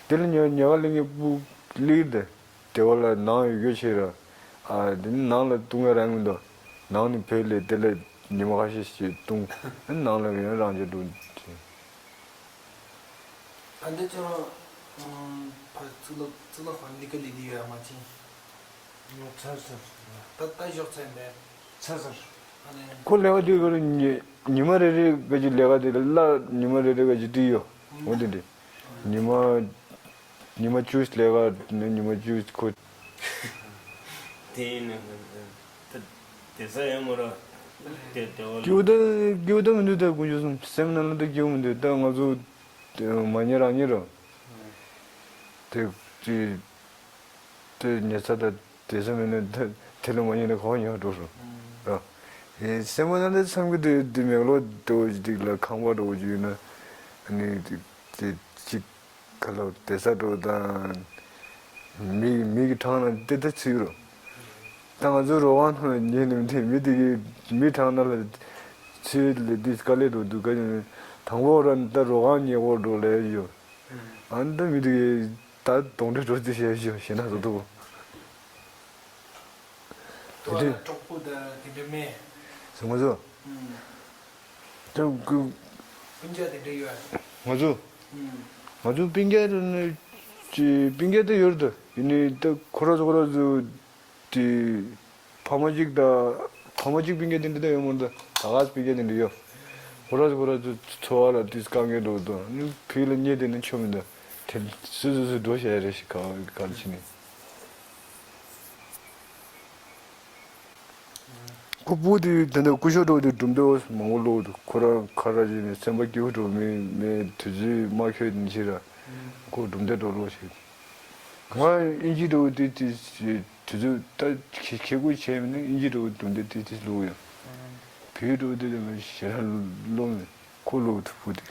དེ་ལ་ཉ་ཉ་ག་ལི་ངའི་སྤུ་ལི་རེད། དེ་བ་ལ་ནང་ཡོད་ཡོད་ཆེ་ར། ཨ་དེ་ནི་ནང་ལ་ལྟུང་ཡ་རང་མི་འདུག་ནང་ནི་བོད་ལས་དེ་ལ་ཉི་མ་ཁ་ཤས་ཤིག་ལྟུང་། ནང་ལ་ཡང་རང་ཅག་འགྲོ། ད་འདི་ཚོ་ཕ་གཙུག་ལག་གཙུག་ལག་ཁང་འདི་ག་ལས་ཀྱི་ཡོད་མ་ཅི། ཚར་ཚར། ད་ད་ཞོག་ཚར་མེད། ཚར་ཚར། ཨ་ནི། ཁོ་ལས་ཀ་དེ་ག་རེ་ཉི་ཉི་མ་རེ་རེ་ག་ཅིག་ལས་ཀ་དེ་ལ་ཉི་མ་རེ་རེ་ག་ཅིག་བྲིས་ཡོད། འོ་དེ་འདྲ། ཉི་མ་ཉི་མ་བཅུ་ལས་ཀ་ནི་ཉི་མ་བཅུ་ཁོ། དེ་ཡིན་ན་ད་དེ་ས་ཡང་མོ་ར་དེ་དེ་བ་ལ། སྐྱིད་པོ་ད་སྐྱིད་པོ་ད་མི་འདུག་ད་དཀོན་མཆོག་གསུམ་སེམས་ནང་ལ་ད་སྐྱིད་པོ་མི་འདུག་ད་ང་ཚོ་མ་ཉེ་རང་ཉེ་ར། དེ་ཅི། དེ་ཉལ་ས་དང་བསྡད་ས་མེད་ན་དེ་དེ་ལ་མ་ཉལ་ན་ག་པར་ཉལ་འགྲོ་རུང་། ར། ཨེ་སེམས་པ་ནང་དེ་བསམ་གི་འདུག་འདི་མེག་ལོ་འགྲོ་འཇིག་ལ་ཁང་པ་འགྲོ་འཇིག་ན། ནི་དེ་ཅིག་ག་ལ་བསྡད་ས་འགྲོ་དང་། མི་མི་གི་གྲངས་ན་དེ་ད་ཚིག་རུང་། ད་ང་ཚོ་རོ་ཁང་ཐོག་ཉལ་ནས་མི་འདུག་མི་དེ་གི་མི་གྲངས་ན་ལ་ཚིག་ལ་འདི་དཀའ་ལས་འགྲོ་འདུག་ག་ཡིན་དང་པོ་ར་ད་རོ་ཁང་ཉལ་གོ་འགྲོ་ལས་ཡོད། ཨ་འདི་མི་དེ་གི་ད་གདོང་འདྲེ་འགྲོ་རྩིས་བྱས་ཞོ་ཞེ་ན་བཟོ་འདུག་དེ་དུས་གྲོགས་པོ་དང་དེ་འདྲ་མེད། སོང་ཚོ། ཨུམ། ད་ཀུ། སྤུན་ཀྱག་དེ་འདྲ་ཡོད། ང་ཚོ། ཨུམ། ང་ཚོ་སྤུན་ཀྱག་དེ་ནི་ཅི་སྤུན་ཀྱག་དེ་ཡོད་དོ་ཡིན་ནི་ད་ཁོ་ར་ཚོ་ཁོ་ར་ཚོ་དེ་ཕ་མ་གཅིག་དང་ཕ་མ་གཅིག་སྤུན་ཀྱག་དེ་འདྲ་ད་ཡོད་མ་རེད། ད་ག་སྤུན་ཀྱག་དེ་འདྲ་ཡོད། ཁོ་ར་ཚོ་ཁོ་ར་ཚོ་འཚོ་བ་ལ་དུས་དཀའ་ངལ་འགྲོ་དོ་ནི་ཕི་ལ་ཉེ་དེ་ནི་ཆོ་མི་འདུག་དེ་སུ་སུ་སུ་འགྲོ་བྱས་རེ་ཞིག་ག་ག་ཕྱི་ནས། ཁོ་བུ་དེ་དེ་འདྲ་སྐུ་ཞབས་འགྲོ་དེ་སྒྲུང་དེ་མང་པོ་ཀློག་འདུག་ཁོ་རང་ཁ་ར་ཅིག་ནས་སེམས་པ་སྐྱིད་པོ་འགྲོ་མི་མི་དུས་ཚོད་མ་འཁྱོལ་ནི་ཕྱིར་ར་ཁོ་སྒྲུང་དེ་འགྲོ་ཀློག་ཞིག་ང་དབྱིན་ཇི་འགྲོ་དེ་དེ་དུས་ཚོད་ད་ཁེ་ཁེ་ཁུ་བྱས་མི་ནི་དབྱིན་ཇི་འགྲོ་སྒྲུང་དེ་དེ་དེ་ཀློག་ཡོད། བོད་འགྲོ་དེ་དེ་ཞེ་དྲག་ཀློག་མེད། ཁོ་ལོ་ཐུ་བུ་དེ།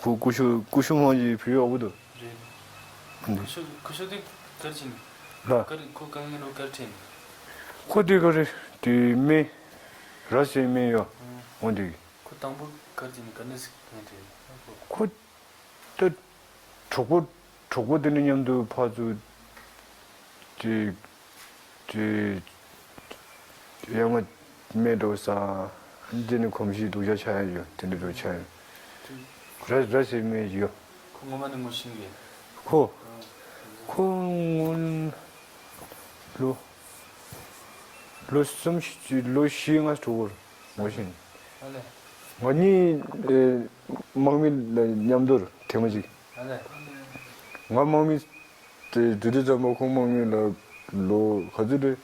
ཁོ་ཀུ་ཤུ་ཀུ་ཤུ་མང་གི་བུ་ཡག་པོ་འདུག་རེད། ཁུ་ཤུ་ཁུ་ཤུ་དེ་གར་ཕྱིན། ལ། གར་ཁོ་གང་ཡིན་ནོ་གར་ཕྱིན། ཁོ་དེ་ག་རེ་དེ་སྨན། ར་སེ་སྨན་ཡོད། འོ་དེ། ཁོ་དང་པོ་གར་ཕྱིན་ག་ནས་སྨན་ཕྲན། ཁོ། ད། གྲོགས་པོ་གྲོགས་པོ་དེ་ནི་མཉམ་དུ་ཕར་ཚུར། དེ། དེ། ཡང་ང་སྨན་འགྲོ་ས། འདི་ནི་གོམས་གཤིས་སྡུག་ཅག་ཆགས་ཡ་ཡོད་དེ་འདྲ་འགྲོ་ཆགས་ཡོད། ར་ར་ཟེར་སྨན་ཡོད། ཁོ་ངོ་མ་ནི་ངོ་ཤེས་ཡོད། ཁོ། ཁོ་སྔོན། ལོ། ལོ་གསུམ་ལོ་བཞི་ལྔ་འགྲོ་བར་ངོ་ཤེས། ཨ་ལས། ང་གཉིས་དམག་མི་ལ་མཉམ་དུ་ཐེངས་མ་གཅིག་ཨ་ལས། ང་དམག་མི་དེ་དུས་དུས་ཙམ་པ་ཁོང་དམག་མི་ལ་ལོ་ག་ཚོད་རེད།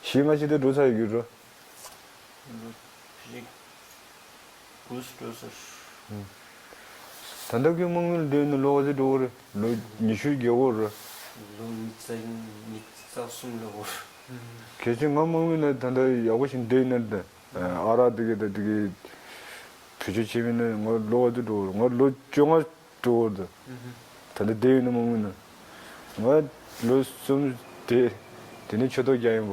བཞི་ལྔ་ཅིག་དེ་འགྲོ་ཚར་ཡོད་རེད། ལོ་བཞི་དགུ་འགྲོ་ཚར། ད་ལྟ་གི་དམག་མི་ལ་བསྡད་ན་ལོ་ག་ཚོད་འགྲོ་གི་རེད། ལོ་ཉི་ཤུ་བརྒལ་གི་རེད། ལོ་ཉི་ཤུ་རྩ་གསུམ་ལོ་གི་རེད། གལ་སྲིད་ང་དམག་མི་ལ་ད་ལྟ་ཡག་པོ་ཞིག་བསྡད་ན་ད། ཨ་རག་དེ་གའི་ད་དེ་གའི་ བེད་སྤྱོད་བྱེད་མིན་ནི་ང་ལོ་བ་དུ་འགྲོ་བར་ང་ལོ་བཅོ་ལྔ་འགྲོ་བར་དུ། ད་ལྟ་བསྡད་ཡོད་ན་མང་མིན་ན། ང་ལོ་གསུམ་བསྡད། དེ་ནས་ཆོས་ཐོག་རྒྱག་ཡིན་པ།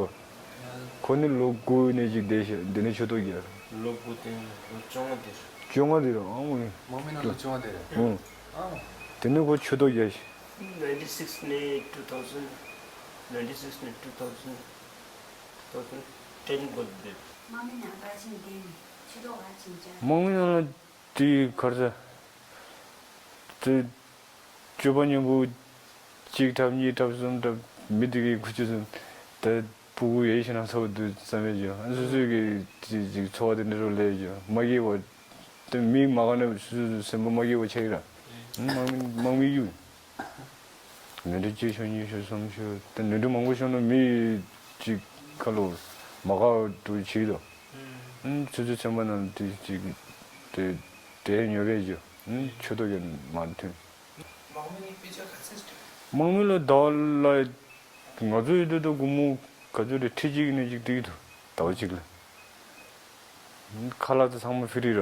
ཁོ་ནི་ལོ་དགུ་ནས་ཅིག་བསྡད་ཤག་དེ་ནས་ཆོས་ཐོག་རྒྱག་ལོ་དགུ་དེ་ནས་ལོ་བཅོ་ལྔ་དེར། བཅོ་ལྔ་དེ་རེད་ཨང་། མང་མིན་ན་ལོ་བཅོ་ལྔ་དེ་རེད། ཨང་། ཨང་། དེ་ནས་ཁོ་ཆོས་ཐོག་རྒྱག་ཤག ninety six ནས་two thousand, ninety six ནས་two thousand, two thousand ten འགོ་བསྡད། དམག་མི་ནང་ཀ་ཆེན་ལྡན་ནས་ཆོས་ཐོག་ག་ཕྱིན་ཅང་། དམག་མི་ནང་ལ་དེ་གར་ས་དེ་སྤྱོད་པ་ཉམས་པོ་གཅིག་འཁྲབ་གཉིས་འཁྲབ་གསུམ་འཁྲབ་མི་དེ་གའི་ཁུ་ཆུ་སུམ་དེ་ཕྲུ་གུ་ཡོད་ཤི་ན་ཚོ་དུ་བསམ་ཡས་ཀྱི་ཨ་སོ་སོའི་གི་ཅིག་ཅིག་འཚོ་བ་དེ་འདྲ་རུ་ལས་ཀྱི་མ་སྐྱེས་པ་དེ་མི་མ་ག་ནས་སོ་སོ་སོ་སེམས་པ་མ་སྐྱེས་པ་ཆགས་ཀྱི་ར་དམག་མི་དམག་མི་གཡུག་ནོར་འཁྲུལ་གཅིག་ཤོར་གཉིས་ཤོར་གསུམ་ཤོར་དེ་ནོར་འཁྲུལ་མང་པོ་ཤོར་ན་མི་གཅིག་ཁ་ལོ་མ་ཁ་འགྲོ་བྱེད་དོ། ཨུམ། ཆུ་ཚོད་ཚན་པ་ནང་དེ་གཅིག་དེ་དེ་ཉོ་གས་ཀྱི་ཨུམ་ཆུ་ཐོག་གི་མ་ཐོན། དམག་མི་ནི་དཔེ་ཆ་ག་ཚད་སྤྲད། དམག་མི་ལ་ཟླ་བ་ལ་ང་ཚོ་ཡོད་དུས་དུ་སྒོར་མོ་ག་ཚོད་རེད་ཁྲི་གཅིག་ནས་གཅིག་སྟེར་གི་འདུག་ཟླ་བ་གཅིག་ལ། ཁ་ལག་དེ་ཚང་མ་ཕི་རི་ར།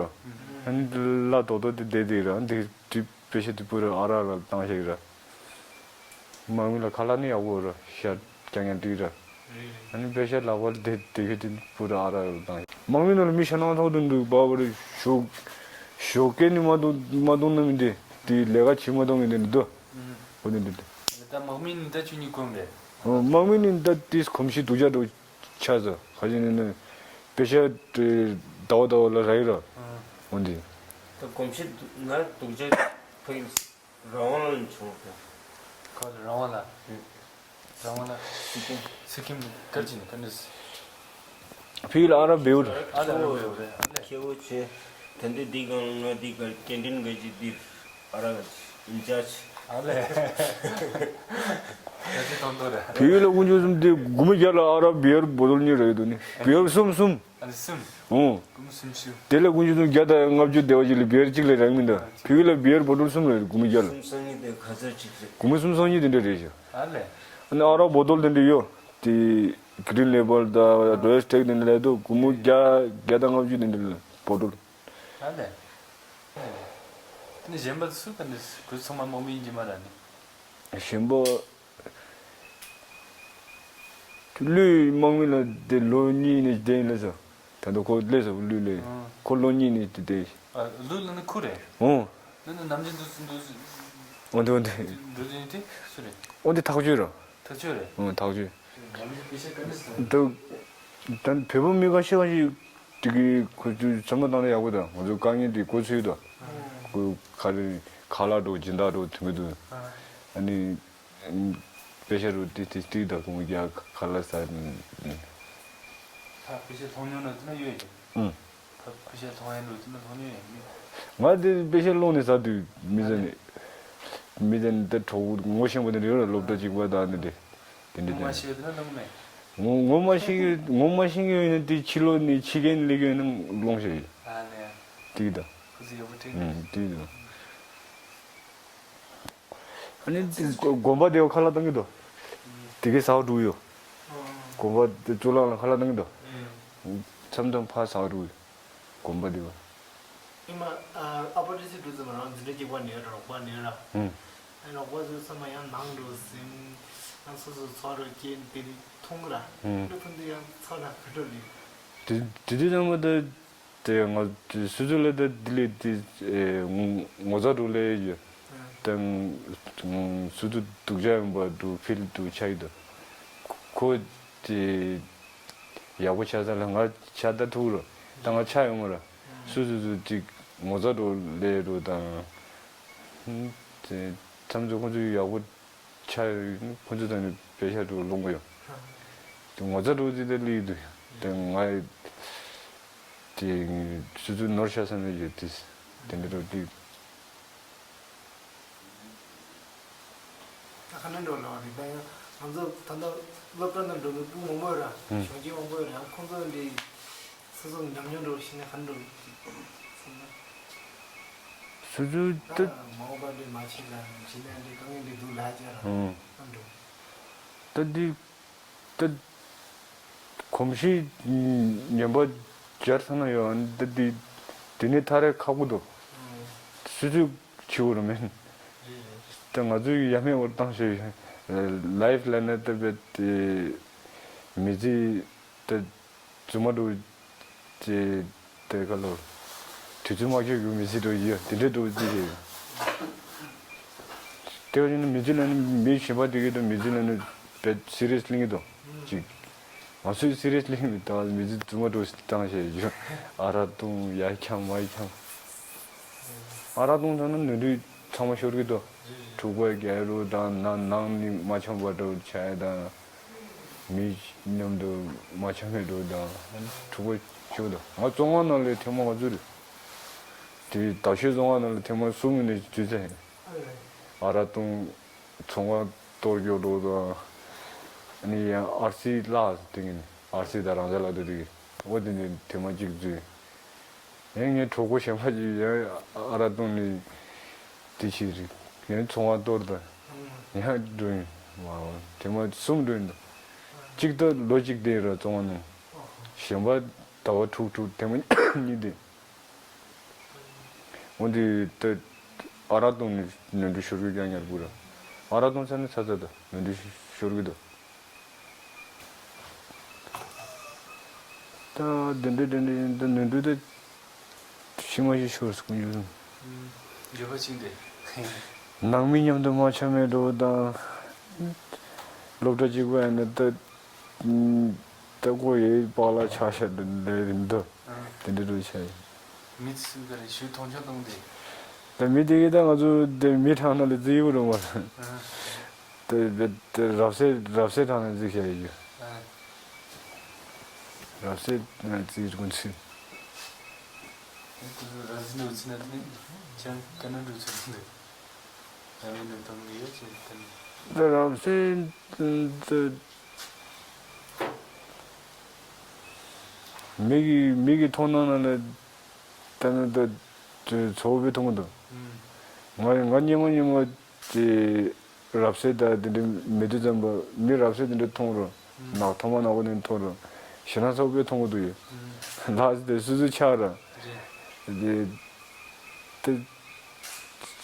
ཨ་ནི་གླ་རྡོག་རྡོག་དེ་བསྡད་དེ་ར་འདི་དེ་པེ་ཤ་དེ་པུ་ར་ཨ་རག་ལ་བཏང་ཤག་ར། དམག་མི་ལ་ཁ་ལག་ནི་ཡག་པོ་ར་ཤ་རྐྱང་རྐྱང་སྟེར་ར། ཨ་ནི་པེ་ཤ་ལག་པ་དེ་དེ་ག་དེ་པུ་ར་ཨ་རག་ལ་བཏང་། དམག་མི་ནང་ལ་མི་ཤ་ནང་ཐོག་ཏུ་འདུག་པ་བ་རེ་ཞོགས་ཞོགས་སྐད་ནི་མ་གཏོང་མ་གཏོང་ན་མི་འདི་དེ་ལས་ཀ་བྱེད་མ་གཏོང་མི་འདི་འདུག་དོ། འོ་དེ་འདི་འདུག་ད་དམག་མི་ནི་ད་ཆུ་གཉིས་གོམ་རེད། དམག་མི་ནི་ད་དེ་གོམས་གཤིས་སྡུག་ཅག་འགྲོ། ཆགས་སོ། ཁ་ཅིག་ནི་ནི་པེ་ཤ་ཟླ་བ་ཟླ་བ་ལ་རག་ཡོད་ར། འོན་ཏེ། ད་གོམས་གཤིས་ང་སྡུག་ཅག་ཕ་གི་རང་དབང་ལ་བྱུང་ཏེ། ཁ་ལ་རང་དབང་ལ། རང་དབང་ལ། སི་ཀིམ། སི་ཀིམ་གར་ཅི་ནི་ག་འདྲ། ཕི་ལ་ཨ་ར་བེའུ་ར། ཨ་ལ་ར་བེའུ་ར། ཨ་ལ། ཁྱེའུ་ཆེ། ད་འདི་འདི་གང་ང་འདི་གར་ཀེན་ཊིན་ག་ཅི་འདིར། ཨ་རག་ཨིན་ཅར་ཇི། ཨ་ལས། ཡ་ཅི་ཏོང་ཏོ་རེད། བོད་ཡིག་ལ་དཀོན་མཆོག་གསུམ་དེ་དགུ་མ་བརྒྱ་ལ་ཨ་རག་བི་ཡར་བོ་ཊལ་གཉིས་རག་གི་འདུག་ནི། བི་ཡར་གསུམ་གསུམ། ཨ་ལས་གསུམ། ཨོ། དགུ་མ་གསུམ་བཅུ། དེ་ལ་དཀོན་མཆོག་གསུམ་བརྒྱ་དང་ལྔ་བཅུ་དེ་བ་ཅིག་ལ་བི་ཡར་གཅིག་ལས་རག་མི་འདུག་བོད་ཡིག་ལ་བི་ཡར་བོ་ཊལ་གསུམ་རེད་དགུ་མ་བརྒྱ་ལ། གསུམ་སང་ཉིན་དེ་ག་ཚོད་ཅིག་རེད། དགུ་མ་གསུམ་སང་ཉིན་དེ་འདྲ་རེད་ཤག་ཨ་ལས། ཨ་ནི་ཨ་རག་བོ་ཊལ་དེ་འདྲ་ཡོད། དེ་གི་རིན་ལེ་བལ་དང་རོ་ཡལ་སི་ཊེག་དེ་འདྲ་ལས་དུ་དགུ་མ་བརྒྱ་བརྒྱ་དང་ལྔ་བཅུ་དེ་འདྲ་ལ་བོ་ཊལ། ཨ་ལས། ནི་གཞན་པ་སུ་ག་ནི་ཁོ་ཚང་མ་དམག་མི་ཡིན་གྱི་མ་ར་ནི། གཞན་པ། ཀླུའི་དམག་མི་ལ་དེ་ལོ་གཉིས་ནས་བསྡད་ཡིན་ལ་ཟེར། ད་ལྟ་ཁོ་སླེབས་སོང་ཀླུ་ལ། ཨང་། ཁོ་ལོ་གཉིས་ནས་དེ་བསྡད་ཡིན། ཨ་ཀླུ་ལ་ནི་ཁུ་རེད། ཨོ། ནི་ནི་ནམ་རྒྱུན་འདུག་འདུག་འོ་འདི་འོ་འདི། འགྲོ་དེ་དེ་སུ་རེད། འོ་འདི་ཐག་ཆོད་ར། ཐག་ཆོད་རེད། ཨོ་ཐག་ཆོད། ང་ཚོ་དཔེ་ཆ་ག་འདྲ་ཟེར། འདི། ད་བོད་པ་མི་ཁ་ཤས་ཁ་ཤས་དེ་གི་ཁོ་ཚོས་བསམ་བློ་བཏང་ན་ཡག་པོ་དང་ང་ཚོའི་དཀའ་ངལ་དེ་གོ་ཚོད་དང་། ཁོ་ཁ་རེ་ཁ་ལག་འགྲོ་སྦྱིན་བདག་འགྲོ་དེ་མི་འདུག་ཨ་ནི། དཔེ་ཆ་རུ་ཏི་ཏི་ཏི་དང་ཁོང་རྒྱ་ཁ་ལ་ས། ད་དཔེ་ཆ་མཐོང་མྱོང་ན་དེ་ན་ཡོད་ཀྱི། ཨུ། ད་དཔེ་ཆ་མཐོང་ཡ་འགྲོ་དེ་ན་མཐོང་མྱོང་ཡང་མེད། ང་དེ་དཔེ་ཆ་ཀློག་ནས་ཟ་དུས་མི་ཟ་ནས། མི་ཟ་ནས་ད་གྲོགས་ངོ་ཤེས་པ་དེ་རེད་ལ་སློབ་གྲྭ་གཅིག་པ་དང་ནི་དེ། དེ་འདྲ་ངོ་མ་དེ། ཤེས་དེ་ན་ལོང་མེད། ངོ་ངོ་མ་ཤེས་ངོ་མ་ཤེས་ཡོད་ན་དེ་ཕྱི་ལོགས་ནས་ཕྱི་རྒྱལ་ནས་སླེབས་ཡོད་ན་ལོང་ཤེས་ཡོད། ཨ་ནེ། དེ་གི་ད། ཁོ་ཚོ་ཡག་པོ་དྲན་གི། ཨུ་དེ་གི་ད། ཨ་ནི་དགོན་པ་དེ་བ་ཁ་ལག་བཏང་གི་འདུག་དེ་གའི་ཟ་བ་འགྲོ་གི་ཡོད། དགོན་པ་དེ་གཙུག་ལག་ལ་ཁ་ལག་བཏང་གི་འདུག་མཚམས་མཚམས་ཕར་ཟ་བ་འགྲོ་གི་ཡོད། དགོན་པ་དེ་བ། ཨི་མ་ཨ་པ་ཏི་སི་འགྲོ་ཙམ་རང་འཛིན་གྲྭ་གཅིག་པ་ནས་ར་རོགས་པ་ནས་ར། ཨ་རོགས་པ་ཚོ་ཚང་མ་ཡང་ནང་འགྲོ་ཟིན། ཡང་སོ་སོ་ཚོགས་ར་སྐྱེལ་དེ་ནི་མཐོང་གི་ར། ཨ་ཕུན་དུ་ཡང་ཚོགས་ལ་ག་འགྲོ་ལི། དེ་དེ་དུས་ཚང་མ་ད། དེ་ང་སུ་ཚོད་ལ་ད་དེ་ལས་དེ་ངོ་ཚ་འགྲོ་ལས་ཡོད་དང་སུ་ཚོད་སྡུག་ཅག་ཡིན་པ་འགྲོ་ཕིལ་འགྲོ་ཆགས་ཡོད་དོ། ཁོ་དེ་ཡག་པོ་ཆགས་ས་ལ་ང་ཆགས་ད་ཐུག་རོ་ད་ང་ཆགས་ཡོང་མ་ར་སུ་ཚོད་ཚོད་ཅིག་ངོ་ཚ་འགྲོ་ལས་འགྲོ་དང་དེ་མཚམས་ཚོད་ཁོ་ཚོད་ཡག་པོ། ཆ་ཁོ་ཚོ་དང་ནི་པེ་ཤ་འགྲོ་ལོང་གི་ཡོད། དེ་ངོ་ཚ་འགྲོ་དེ་ད་ལི་འདུག་དེ་ང་དེ་སུ་ཚོད་ནོར་ཤ་ས་མེད་ཡོད་དེ་དེ་འདྲ་འགྲོ་དེ། ད་ཁ་ན་འགྲོ་ལ་བ་རེད་ད་ཡང་ང་ཚོ་ད་ལྟ་སློབ་གྲྭ་ནང་འགྲོ་ནི་སྤུ་མང་པོ་ར་གཞོན་སྐྱེས་མང་པོ་ར་ཁོང་ཚོ་འདི། སོ་སོ་ཉམས་མྱོང་འགྲོ་ཤེས་ན་ག་འགྲོ་སོང་ན། སོ་སོའི་ད་ད་མ་འོངས་པ་འདི་མ་ཤེས་ལ་ཤེས་ན་འདི་དཀའ་ངལ་འདི་འདུག་ལ་ཅེ་ར་ཨང་། ག་འགྲོ། ད་འདི་ད་གོམས་གཤིས་ངན་པ་སྦྱར་ཚར་ན་ཡོད་ཨ་ནི་ད་འདི་ དེ་ནས་ཐག་རེད་ཁག་པོ་འདུག་སུ་ཚོད་ཆེ་བོ་རུ་མིན། ད་ང་ཚོའི་ཡ་མེད་བར་བཏང་ཞེས་ལའིབ་ལ་ནི་ད་བེད་དེ་མི་ཚེ་ད་རྫུན་མ་འགྲོ་ཅེས་དེ་ག་ལོར་དུས་ཚོད་མ་ཁྱོད་ཡོད་མི་ཚེ་འགྲོ་ཡོད་དེ་འདྲའི་འགྲོ་ཅི་ཞེས་དེ་བ་ཡིན་ན་མི་ཚེ་ལ་ནི་མི་གཞན་པ་དེ་གི་ད་མི་ཚེ་ལ་ནི་བེད་སི་རི་ཡས་ལིང་གི་དོ་ཅིག་ང་ཚོའི་སི་རི་ཡས་ལིང་མི་ད་མི་ཚེ་རྫུན་མ་འགྲོ་བཏང་ཞེས་ཡོད་ཨ་ར་ཏུང་ཡ་འཁྱམ་མ་འཁྱམ། ཨ་རག་བཏུང་ཚར་ན་ནོར་འཁྲུལ་ཚང་མ་ཤོར་གི་འདུག་འཁྲུག་པ་རྒྱག་རོགས་དང་ནང་ནང་ནི་མ་འཆམ་པ་འདྲ་བོ་ཆགས་ཡ་དང་། མི་མཉམ་དུ་མ་འཆམ་ཡ་འདྲ་བོ་དང་འཁྲུག་པ་ཤོར་འདུག་ང་བཙོན་ཁང་ནང་ལ་ཐེངས་མ་ང་ཚོ་རེད། དེ་དག་ཤོས་བཙོན་ཁང་ནང་ལ་ཐེངས་མ་གསུམ་ནས་དུས་ཚོད་ཡིན། ཨ་རག་བཏུང་ཚོང་ཁང་གཏོར་རྒྱག་འདྲ་བོ་དང་། ཨ་ནི་ཡང་ཨར་སི་ལགས་དེ་གིན་ཨར་སི་དང་རང་ཅག་ལགས་དེ་དེ་གིན་འོ་དེ་ནས་ཐེངས་མ་གཅིག་འཛུལ། ཡང་ངའི་གྲོགས་པོ་གཞན་པ་ཅིག་ཡང་ཨ་རག་བཏུང་ནས་དེ་བྱས་རེད། ཡང་ཚོང་བ་གཏོར་དང་། ཡང་འགྲོ་ཡིན། མ་འོང་དེ་མ་གསུམ་འགྲོ་ཡིན་འདུག་གཅིག་ད་ལོ་གཅིག་བསྡད་ར་བཙོན་ཁང་ནང་། གཞན་པ་ཟླ་བ་དྲུག་དྲུག་དེ་མ་གཉིས་བསྡད། འོན་ཏེ་ད་ཨ་རག་བཏུང་ནས་ནོར་འཁྲུལ་ཤོར་གི་ཀྱང་ཉར་དགོས་ར། ཨ་རག་བཏུང་ཚར་ནས་ཚ་ཚ་ད་ནོར་འཁྲུལ་ཤོར་གི་འདུག་ད་དེ་འདྲ་དེ་འདྲ་ཡིན་ད་ནོར་འཁྲུལ་ད་ཤི་མ་ཤི་ཤོར་སོང་ཡོད། འགྱོད་པ་ཅིག་འདི། ནང་མི་མཉམ་དུ་མ་འཆམ་མེད་འགྲོ་དང་། སློབ་གྲྭ་གཅིག་པ་ཡིན་ན་ད་ད་ཀོ་ཡེ་པག་ལ་ཆ་ཤ་འདི་འདྲ་རིམ་དུ་དེ་འདྲ་འགྲོ་ཆ་ཡིན། མི་ཚོས་ག་རེ་ཞུ་མཐོང་ཆུང་གཏོང་དེ། ད་མི་དེ་གིས་ད་ང་ཚོ་དེ་མི་གྲངས་ནང་ལ་བརྩི་ཡི་རུང་བ། དེ་བེད་དེ་རབ་གསལ་རབ་གསལ་གྲངས་ནས་འཛིགས་བྱ་ཡི་རྒྱུ། རབ་གསལ་ནས་བརྩི་དགོས་ཚུལ། དེ་ཚོ་རབ་གསལ་འགྲོ་ཚུལ་ན་དེ་ནི་ཁྱེད་རང་ག་ན་འགྲོ་ཚུལ་འདུག་ཡང་མིན་འདུག་གཏོང་གི་ཡོད་ཅེས་དེ་ནི། དེ་རབ་གསལ་དེ་མི་གི་མི་གི་མཐོང་སྣང་ནང་ལ་ད་ནི་ད་ཚོ་བོ་མཐོང་གི་འདུག་ང་ང་སྙེ་མ་སྙེ་མ་དེ་རབ་གསལ་དང་དེ་འདྲ་མེད་དུས་ཙམ་པ་མི་རབ་གསལ་དེ་འདྲ་མཐོང་རུང་ནག་ཐོག་མ་ནག་པོ་ནས་མཐོང་རུང་ཞེ་སྡང་ཚ་པོ་དཔེ་མཐོང་གི་འདུག་ཡོད། ལགས་དེ་སུ་སུ་ཆགས་ར་དེ་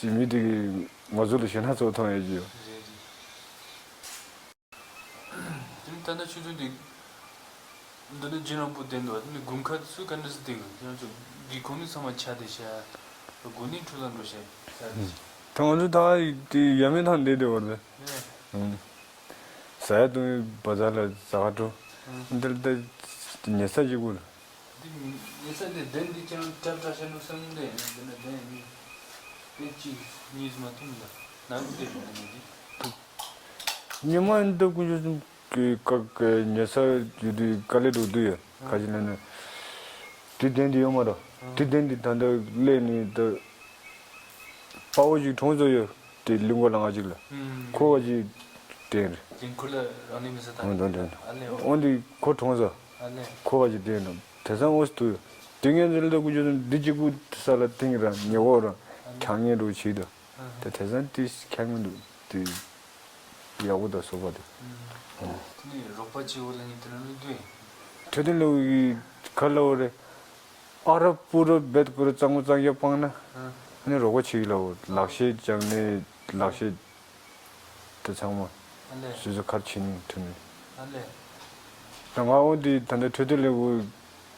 དེ་མི་དེ་གི་ང་ཚོ་ལ་ཞེ་སྡང་ཚ་པོ་མཐོང་ཡོད་ཀྱི་ཡོད། དེ་ནི་ད་ལྟ་ཆུ་ཚོད་འདི་འདི་ནི་རྒྱུན་རིང་པོ་བསྡད་འདུག་དེ་ནི་དགུན་ཁ་སུ་ག་འདྲ་སེ་བསྡད་ཡོད། ཁྱེད་རང་ཚོ་སྒེའུ་ཁུང་ནི་ཚང་མ་ཆག་བསྡད་ཤག་དགུན་ནི་འཁྲུག་ལ་འགྲོ་ཤག་ད་ང་ཚོ་ད་དེ་ཡ་མེད་ཐང་བསྡད་དེ་བར་དུ་ཟ་ཡ་བཏུང་ཡ་བ་ཚ་ལ་ཟ་ག་འགྲོ། འདིར་ད་ཉལ་ས་གཅིག་པུ་རེད། འདི་ཉལ་ས་འདི་གདན་འདི་ཁྱེད་རང་གྲབས་གྲབས་བྱས་འདུག་བསམ་གི་འདི་ནི་གདན་གཉིས་གདན་གཅིག་གཉིས་མ་ཐུབ་འདུག་ནང་གི་འདི་རེད་འདི། ཉི་མ་འདི་ཀུན་སྤྱོད་གསུམ་གྱི་བཀག་གི་ཉལ་ས་ཡོད་དུས་དཀའ་ལས་འགྲོ་དུས་ཡོད་ཁ་ཅིག་ལ་ནི། དུས་གདན་འདི་ཡོད་མ་རེད། དུས་གདན་འདི་ད་ལྟ་སླེབས་ནས་ད་དཔའ་བོ་ཞིག་གྲོངས་ཚར་ཡོད་དེ་གླིང་སྐོར་ལ་ང་ཅིག་ལ་ཁོ་བ་ཅིག་གདན་རེད། གླིང་སྐོར་ལ་རང་ནི་མི་ས་ད་འོན་ཏེ་འདི་ཨ་ལེ་འོ་འདི་ཁོ་གྲོངས་ཚར་ཨ་ལེ་ཁོ་བ་ཅིག་གདན་རེད་དེང་སང་འོ་སི་དུ་ཡོད་དེ་ངས་འདི་ལ་ད་ཀུན་སྤྱོད་གསུམ་འདི་གཅིག་པུ་ས་ལ་ཐིང་ར་ཉེ་འོག་ར་ཁྱང་ངེས་འགྲོ་བྱེད་དུ། དེ་དེང་སང་དེ་ཁྱད་མི་འདུག་དེ་ཡག་པོ་དང་བཟོ་པ་དེ། དེ་ནས་རོགས་པ་བྱེད་འོ་ལ་ངས་དེ་ན་ལུས་དུས། འཕྲོད་བསྟེན་ལོ་ཡི་ག་ལ་འོ་རེད། ཨ་ར་སྤུ་ར་བེད་ཀུ་ར་གཙང་མོ་གཙང་རྒྱབ་སྤངས་ན། ཨ་ནི་རོགས་པ་བྱེད་ཀྱི་ལ་འོ་ལག་ཤེས་སྦྱང་ནས་ལག་ཤེས་དེ་ཚང་མ་ཨ་ལས། སོ་སོ་ཁར་ཕྱིན་ཐུབ་ནས། ཨ་ལས། ད་ང་འོ་དེ་ད་ལྟ་འཕྲོད་བསྟེན་ལོ་ཡི་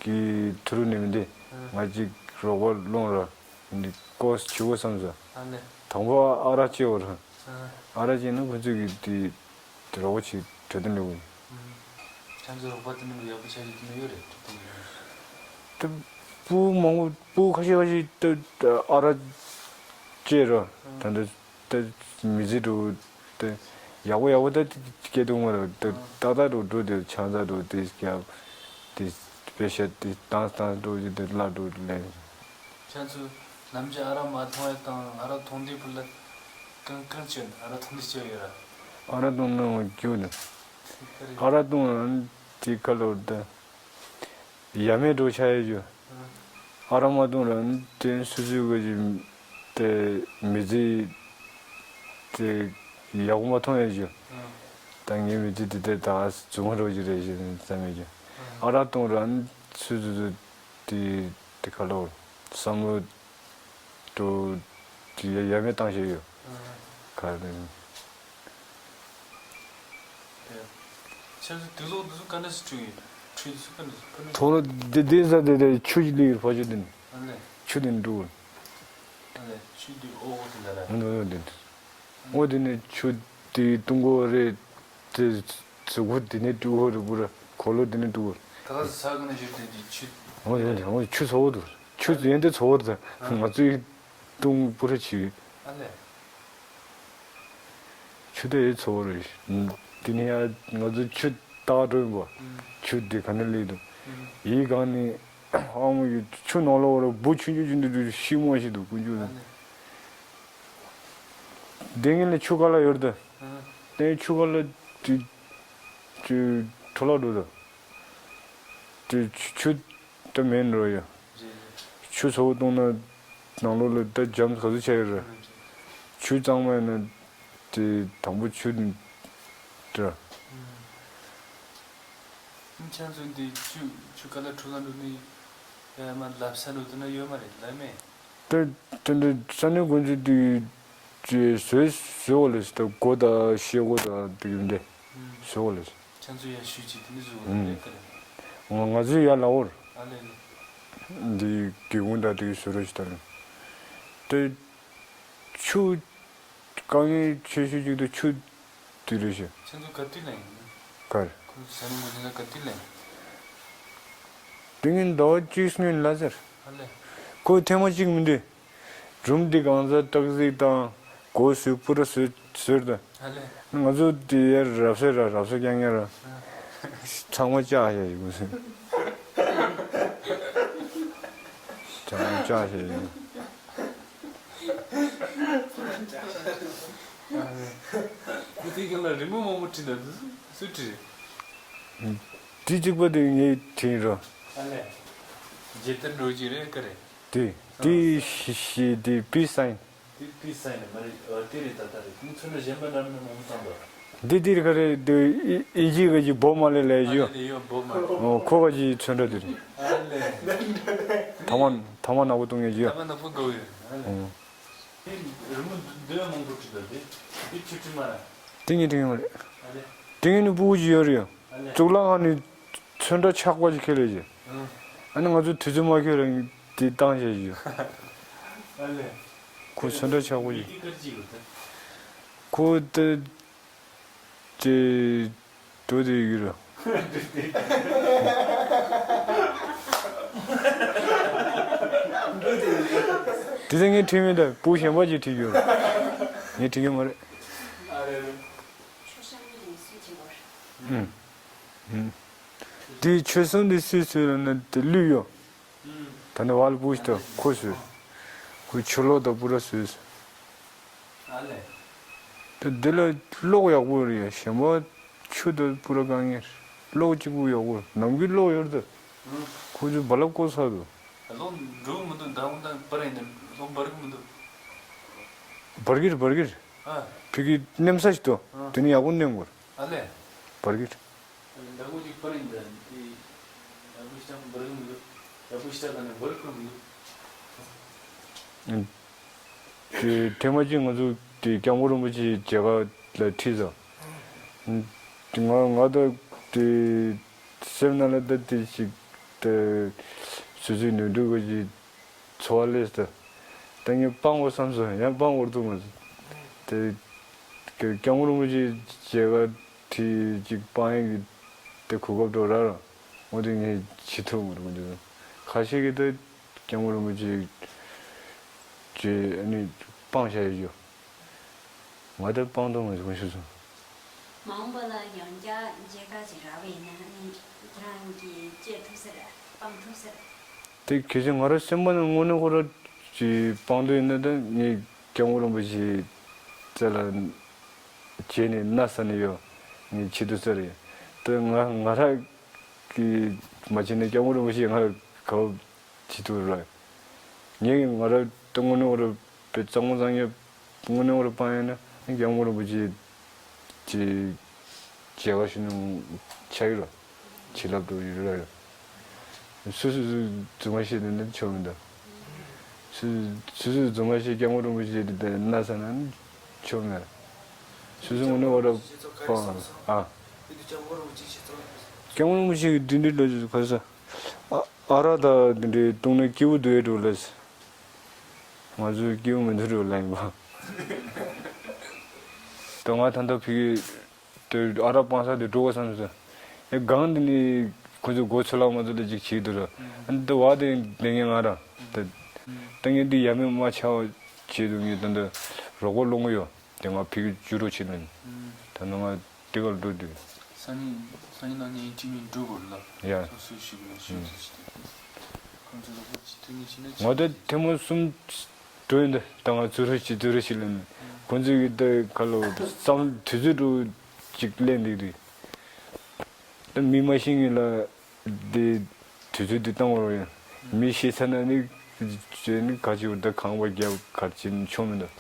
གི་ཐུ་རུ་ནས་མི་འདི་ང་ཅིག་རོགས་པ་སློང་ར། འདི་ཀོ་སི་བྱེད་དགོས་བསམ་ས། ཨ་ལས། དང་པོ་ཨ་རག་བྱེད་འོ་ར། ཨ་རག་བྱེད་ན་ཁོ་ཚོས་གི་དེ་དེ་རོགས་པ་བྱེད་འཕྲོད་བསྟེན་ལས་ཁུངས། ཁྱེད་ཚོ་རོགས་པ་དེ་ནི་ཡག་པོ་ཆགས་ཀྱི་དེ་ནི་ཡོད་རེད་འཕྲོད་བསྟེན་ལས་ཁུངས། དེ་སྤུ་མང་པོ་སྤུ་ཁ་ཤས་ཁ་ཤས་དེ་ཨ་རག་བྱེད་ར་ད་འདི་དེ་མི་ཚེ་འགྲོ་དེ་ཡག་པོ་ཡག་པོ་དེ་སྐྱེ་དུས་མ་རེད་དེ་ཏག་ཏག་འགྲོ་འགྲོ་དེ་ཆང་ས་འགྲོ་དེ་སྐྱབས་དེ་པེ་ཤ་དེ་ཏང་ཏང་འགྲོ་དེ་བླ་འགྲོ་ལེན། ཁྱེད་ཚོས་ནམ་རྒྱུན་ཨ་རག་མ་འཐུང་བ་དང་ཨ་རག་འཐུང་དུས་བུ་ལ་གང་གང་བྱོས་ཨ་རག་འཐུང་དུས་བྱོས་ཡོད་ར། ཨ་རག་འཐུང་ན་འོ་རྒྱུ་ནི། ཨ་རག་འཐུང་ན་དེ་ཁ་ལོར་ད་ཡ་མེད་འགྲོ་ཆ་ཡོད་རྒྱུ། ཨ་རག་མ་འཐུང་ན་དེ་སུ་སུ་ག་ཅིག་དེ་མི་ཚེ་དེ་ཡག་པོ་མ་མཐོང་ཡོད་རྒྱུ། ད་ངའི་མི་ཚེ་དེ་དེ་ད་རྫུན་མ་འགྲོ་རྒྱུ་རེད་ཞེས་བསམ་ཡོད་རྒྱུ། ཨ་རག་འཐུང་ར་སུ་སུ་སུ། དེ་དེ་ཁ་ལོར། བསམ་བློ་དུ་ཡ་ཡ་མེད་བཏང་བཞིན་ཡོད། ག་རེ། ཁྱེད་ཚོ་དུས་ཚོད་དུས་ཚོད་ག་འདྲ་སེ་འཁྲུད་ཡོད། འཁྲུད་དུས་ཚོད་ག་འདྲ་སེ་འཁྲུད། ཐོག་ལ་འདི་འདི་ས་འདི་འདི་ཆུ་ཞིག་སླེབས་ཡོད། ཕ་ཆུ་འདི་ནི། ཨ་ལས། ཆུ་འདི་འདུག་ཨ་ལས། ཆུ་འདི་ཨོ་ཨོ་དེ་འདྲ་ར། འདི་འདི་འདི། འོ་དེ་ནས་ཆུ་དེ་བཏུང་གོ་རེད། དེ་གཟུགས་པོ་དེ་ནས་བཀྲུ་གོ་རེད། པུ་ར་འཁོར་ལོ་དེ་ནས་བཀྲུ་གོ་རེད། ད་ག་ས་ག་ནས་བཞུར་དེ་དེ་ཆུ། འོ་ཡོད་རེད། འོ་ཆུ་ཚ་བོ་འདུག་ཆུ་ཡོན་ཏན་ཚ་བོ་རེད། ང་ཚོའི་བཏུང་པུ་ར་ཆུ། ཨ་ལས། ཆུ་དེ་ཡོད་ཚ་བོ་རེད། དེ་ནས་ཡ་ང་ཚོ་ཆུ་ལྟ་ག་འགྲོ་ཡིན་པ། ཆུ་དེ་ག་ནས་སླེབས་འདུག་ཡིན་གང་ནས་ཨ་མ་ཡོད་ཆུ་ནང་ལོགས་ར་འབུ་ཆུང་ཆུང་ཆུང་དུ་ཤི་མོ་ཞིག་འདུག་དཀོན་མཆོག་ལ། དེ་ངན་ལ་ཆུ་ཁ་ལ་ཡོད་ད། དེ་ཆུ་ཁ་ལ་དེ་དེ་འཕྲོ་བརླག་འགྲོ་ད། དེ་ཆུ་ཆུ་ད་མེད་འགྲོ་ཡ། ཆུ་ཚ་བོ་བཏུང་ན་ནང་ལོགས་ལ་ད་འཇམ་ག་ཚོད་ཆགས་ཡོད་ར། ཆུ་གཙང་མ་ཡིན་ན་དེ་དང་པོ་ཆུ་འདྲ། ཁྱེད་ཚོ་འདི་ཆུ་ཆུ་ཁ་ལ་འཕྲོ་བརླག་འགྲོ་ནི་ཡ་མ་ལབ་ས་འགྲོ་དུ་ན་ཡོད་མ་རེད་ལབ་མེད། དེ་དེ་འདྲ་ས་གནས་དགོན་ཆུ་དེ་ཅེས་བཟོས་བཟོས་བ་ལས་ད་སྒོ་དང་ཤེལ་སྒོ་དང་དེ་ཡོད་འདྲ་བཟོས་བ་ལས། ཁྱེད་ཚོ་ཡ་ཤུལ་ཅིག་དེ་ནི་བཟོས་བ་ལས་ཀ་རེད། ང་ང་ཚོའི་ཡ་ལ་འོར། ཨ་ལས་ལས། འདི་སྒེའུ་ཁུང་དང་དེ་བཟོས་རོགས་ཞིག་ད་ལ། དེ་ཆུ་དཀའ་ངལ་ཆེ་ཤོས་གཅིག་ཏུ་ཆུ་དེ་རེད་ཤག་ཁྱེད་ཚོ་ག་དུས་ལ་ཡིན། གར། ཁོང་ཚོ་ཟ་མ་མ་ཟ་ན་ག་དུས་ལ་ཡིན། དེ་ངན་ཟླ་བ་གཅིག་སྔོན་ལ་ཟེར། ཨ་ལས། ཁོ་ཐེངས་མ་གཅིག་མི་འདུག་རུམ་འདི་གང་ཟག་སྟག་གཟིག་དང་སྒོ་ཟོས་པུ་ར་ཟོས་ཟོས་དང་། ཨ་ལས། ང་ཚོ་དེ་ཡར་རབ་སེ་ར་རབ་སེ་རྐྱང་རྐྱང་ར། ཚང་མ་བཅག་བཞག་ཡོད་ཟེར། ཚང་མ་བཅག་བཞག་ཡོད། ཁོ་དེ་གང་ལ་རི་མོ་མང་པོ་བྲིས་འདུག་སུས་བྲིས། དེ་གཅིག་པ་དེ་ངས་བྲིས་རོ། ཨ་ལས། རྗེ་དར་འགྲོ་གི་རེད་ཀ་རེད། དེ་དེ་ཤི་ཤི་དེ་པི་སའིན། དེ་པི་སའིན་མ་རེད། ཨ་དེ་རེད། ད་ད་རེད། ཁོང་ཚོ་ལ་གཞན་པ་འདྲ་མིན་མང་པོ་བཏང་འདུག་འདི་འདིར་ག་རེ་འདི་ཨི་ཨིན་ཇི་ག་ཅིག་བོ་མ་ལེ་ལེ་ཡོད། ཨ་ལེ་ཡོད་བོ་མ་ལེ། ཨོ་ཁོ་ག་ཅིག་ཚོན་ཁྲ་འདི་རེད། ཨ་ལེ། ཐ་མ་ཐ་མ་ནག་པོ་གཏོང་ཡ་ཅིག་ཡོད། ཐ་མ་ནག་པོ་དགའ་བོ་ཡོད། ཨ་ལེ། ཨོ། དེ་རི་མོ་འདི་མང་པོ་བྲིས་འདུག་འདི་འདི་ཆུ་བྲིས་མ་རེད། དེ་ངས་དྲན་གི་མ་རེད། ཨ་ལེ། དེ་ངས་ནི་སྤུ་གུ་ཅིག་ཡོད་རེད་ཡ། ཨ་ལེ། གཙུག་ལག་ཁང་ནས་ཚོན་ཁྲ་ཆག་པ་ཅིག་ཁྱེར་ལས་ཅིག་ཨང་། ཨ་ནི་ང་ཚོ་དུས་ཚོད་མ་འཁྱོལ་རིང་དེ་བཏང་བཞག་ཅིག་ཨ་ལེ། ཁོ་ཚོན་ཁྲ་ཆག་པོ་ཡིན། ཡི་གེ་དཀར་གཅིག་ཡོད་ད། ཁོ་དེ་དེ་དོ་དེ་ཡོད་ར། དེ་ཚོ་ངས་བྲིས་མེད་ད། བུ་གཞན་པ་ཅིག་བྲིས་ཡོད། ངས་བྲིས་ཡོད་མ་རེད། ཨ་རེ་རེ། ཆུ་ཤང་གཉིས་ནས་སུས་བྲིས་པ་རེད། ཨུམ། ཨུམ། དེ་ཆོས་སྲུང་དེ་སུས་སུས་ལ་ན་དེ་ལུས་ཡོད། ད་ནི་བལ་པུ་ཞིག་ཏུ་ཁོ་སུས། ཁོའི་ཆུ་ལོག་དང་པུ་ར་སུས། ཨ་ལས། དེ་འདི་ལ་གློག་ཡག་པོ་རེད། གཞན་པ་ཆུ་དང་པུ་ར་དཀའ་ངལ། གློག་གཅིག་པུ་ཡག་པོ་རེད། ནམ་རྒྱུན་གློག་ཡོད་རེད། ཁོ་ཚོས་རྦ་རླབས་བཀོད་ཚར་འདུག་གློག་འགྲོ་མི་འདུག་ཟླ་བ་ད་པར་ཡིན་ན་གློག་འབར་གི་མི་འདུག་འབར་གི་རེད། འབར་གི་རེད། ཨ། ཕ་གི་མནན་ས་ཞིག་འདུག་ཨ། དེ་ནི་ཡག་པོ་མནན་དགོས་རེད། ཨ་ལས། འབར་གི་རེད། ཟླ་ངོ་གཅིག་པར་ཡིན་ད་དེ། ཡག་པོ་ཞིག་ཀྱང་འབར་གི་མི་འདུག་ཡག་པོ་ཞིག་ཀྱང་ནས་འབར་གི་མི་འདུག་དེ་ཐེངས་མ་གཅིག་ང་ཚོ་དེ་སྐྱབས་མགོན་རིན་པོ་ཆེ་མཇལ་ཁ་ལ་ཁྲིད་ས། ང་ང་ད་དེ་སེམས་ནང་ལ་ད་དེ་ཞིག་དེ་སོ་སོའི་ནོར་འཁྲུལ་ག་ཞིག་ཚོར་བ་སླེབས་ཏེ། ད་ངས་སྤང་དགོས་བསམ་སོང་། ཡང་སྤང་དགོས་འདུག་མ་ཟད། དེ་སྐྱབས་མགོན་རིན་པོ་ཆེ་མཇལ་ཁ་ཁྲིད་ཅིག་སྤང་ཡག་གི་དེ་གོ་སྐབས་འགྲོ་ར་ར། འོ་དེ་ངས་བྱེད་ཐུབ་མ་རེད་མ་འདུག་ཁ་ཤས་ཀྱིས་ད་སྐྱབས་མགོན་རིན་པོ་ཆེ་ཅེས་ཨ་ནི་སྤང་བྱ་ཡོད་རྒྱུ། ང་ད་སྤང་ཐུབ་མ་རེད་མ་ཞུ་སོང་། མ་འོངས་པ་ལ་ཡང་བསྐྱར་མཇལ་ཁ་ཅིག་རག་པ་ཡིན་ན་ཨ་ནི་ཁྱེད་རང་གིས་བཅད་ཐུབ་ས་རེད། སྤང་ཐུབ་ས་རེད། དེ་གལ་སྲིད་ང་རང་སེམས་པ་ནང་དངོས་གནས་ཁོ་རང་ཅིག་སྤང་འདོད་ཡིན་ན་ད་ངས་སྐྱབས་མགོན་རིན་པོ་ཆེའི་རྩ་ལ་བྱས་ནས་མནའ་ཟ་ནས་ཡོད། ངས་བྱེད་ཐུབ་ས་རེད། ད་ང་ང་རང་གིས་མ་བྱས་ན་སྐྱབས་མགོན་རིན་པོ་ཆེས་ང་ལ་ག་བ་བྱེད་ཐུབ་ར། ངས་ང་རང་ད་དངོས་གནས་ཁོ་རང་དཔེ་གཙང་མ་གཙང་རྐྱང་དངོས་གནས་ཁོ་རང་སྤང་ཡིན་ན་སྐྱབས་མགོན་རིན་པོ་ཆེ་ཅིག་མཇལ་ཁ་ཞུ་ནི་ཆགས་ཀྱི་རེད། བྱིན་རླབས་འགྲོ་ཡི་རེད། སུ་སུ་སུ་རྫུན་མ་བཤད་དེ་འདྲ་ཆོག་མི་འདུག་སུ་སུ་རྫུན་མ་བཤད། སྐྱབས་མགོན་རིན་པོ་ཆེ་དེ་མནའ་ཟ་ན་ཆོ་མེད། སུ་སུ་ངོ་ནས་འོ་ར་པ། ཨ། སྐྱབས་མགོན་རིན་པོ་ཆེ་གི་འདི་འདྲའི་ལོ་རྒྱུས་ཁ་ས། ཨ་ཨ་ར་ད་འདི་འདྲའི་བཏུང་ན་སྐྱིད་པོ་འདུག་ཨེ་འགྲོ་ལ། ང་ཚོའི་སྐྱིད་པོ་མི་འདུག་འགྲོ་ལ་ཡིན་པ། ད་ང་ད་ལྟ་ཕ་གི་དེ་ཨ་ར་སྤང་ས་དེ་འགྲོ་དགོས་བསམ་སོང་། ཨེ་སྒང་དེ་ནི་ཁོ་ཚོ་མགོ་ཚོས་ལག་མ་ཚོས་ལ་ཅིག་བྱེད་འདུག་ར། ཨ་ནི་ད་བ་དེ་ལས་ངན་ང་ར། ད་ད་ངས་འདི་ཡ་མེད་མ་ཆགས་པ་བྱེད་འདུག་ངས་ད་ད་རོགས་པ་སློང་གི་ཡོད། དེ་ང་ཕ་གི་བཅུ་དྲུག་བྱེད་ལ་ནི། ད་ནི་ང་དེ་གར་འགྲོ་འདུག་སང་ཉིན་སང་ཉིན་ནང་ངས་ཁྲིད་མིན་འགྲོ་དགོས་ལ། ཡ། སོ་སོའི་ཞིག་ལ་ཤོད་ཚོད་ཞིག་ཁོང་ཚོ་རོགས་པ་ཅིག་ཐུག་ངེས་ཤིག་ན་ང་ད་ཐེངས་མ་གསུམ་འགྲོ་ཡིན་ད། ད་ང་ཚུར་རོགས་ཤིག་ཚུར་རོགས་ཤིག་ལ་ནི། ཁོང་ཚོ་གི་ད་ཁ་ལོ་བསམ་དུས་ཚོད་འགྲོ་ཅིག་ལེན་འདུག་རེད། ད་མི་མ་ཤེས་ངེས་ལ་དེ་དུས་ཚོད་དེ་བཏང་བ་རོགས་ཡིན། མི་ཤེས་ཚར་ན་ནི་བྱས་ནི་ག་ཅིག་ད་ཁང་པ་རྒྱབ་གར་ཕྱིན་ཆོག་མི་འདུག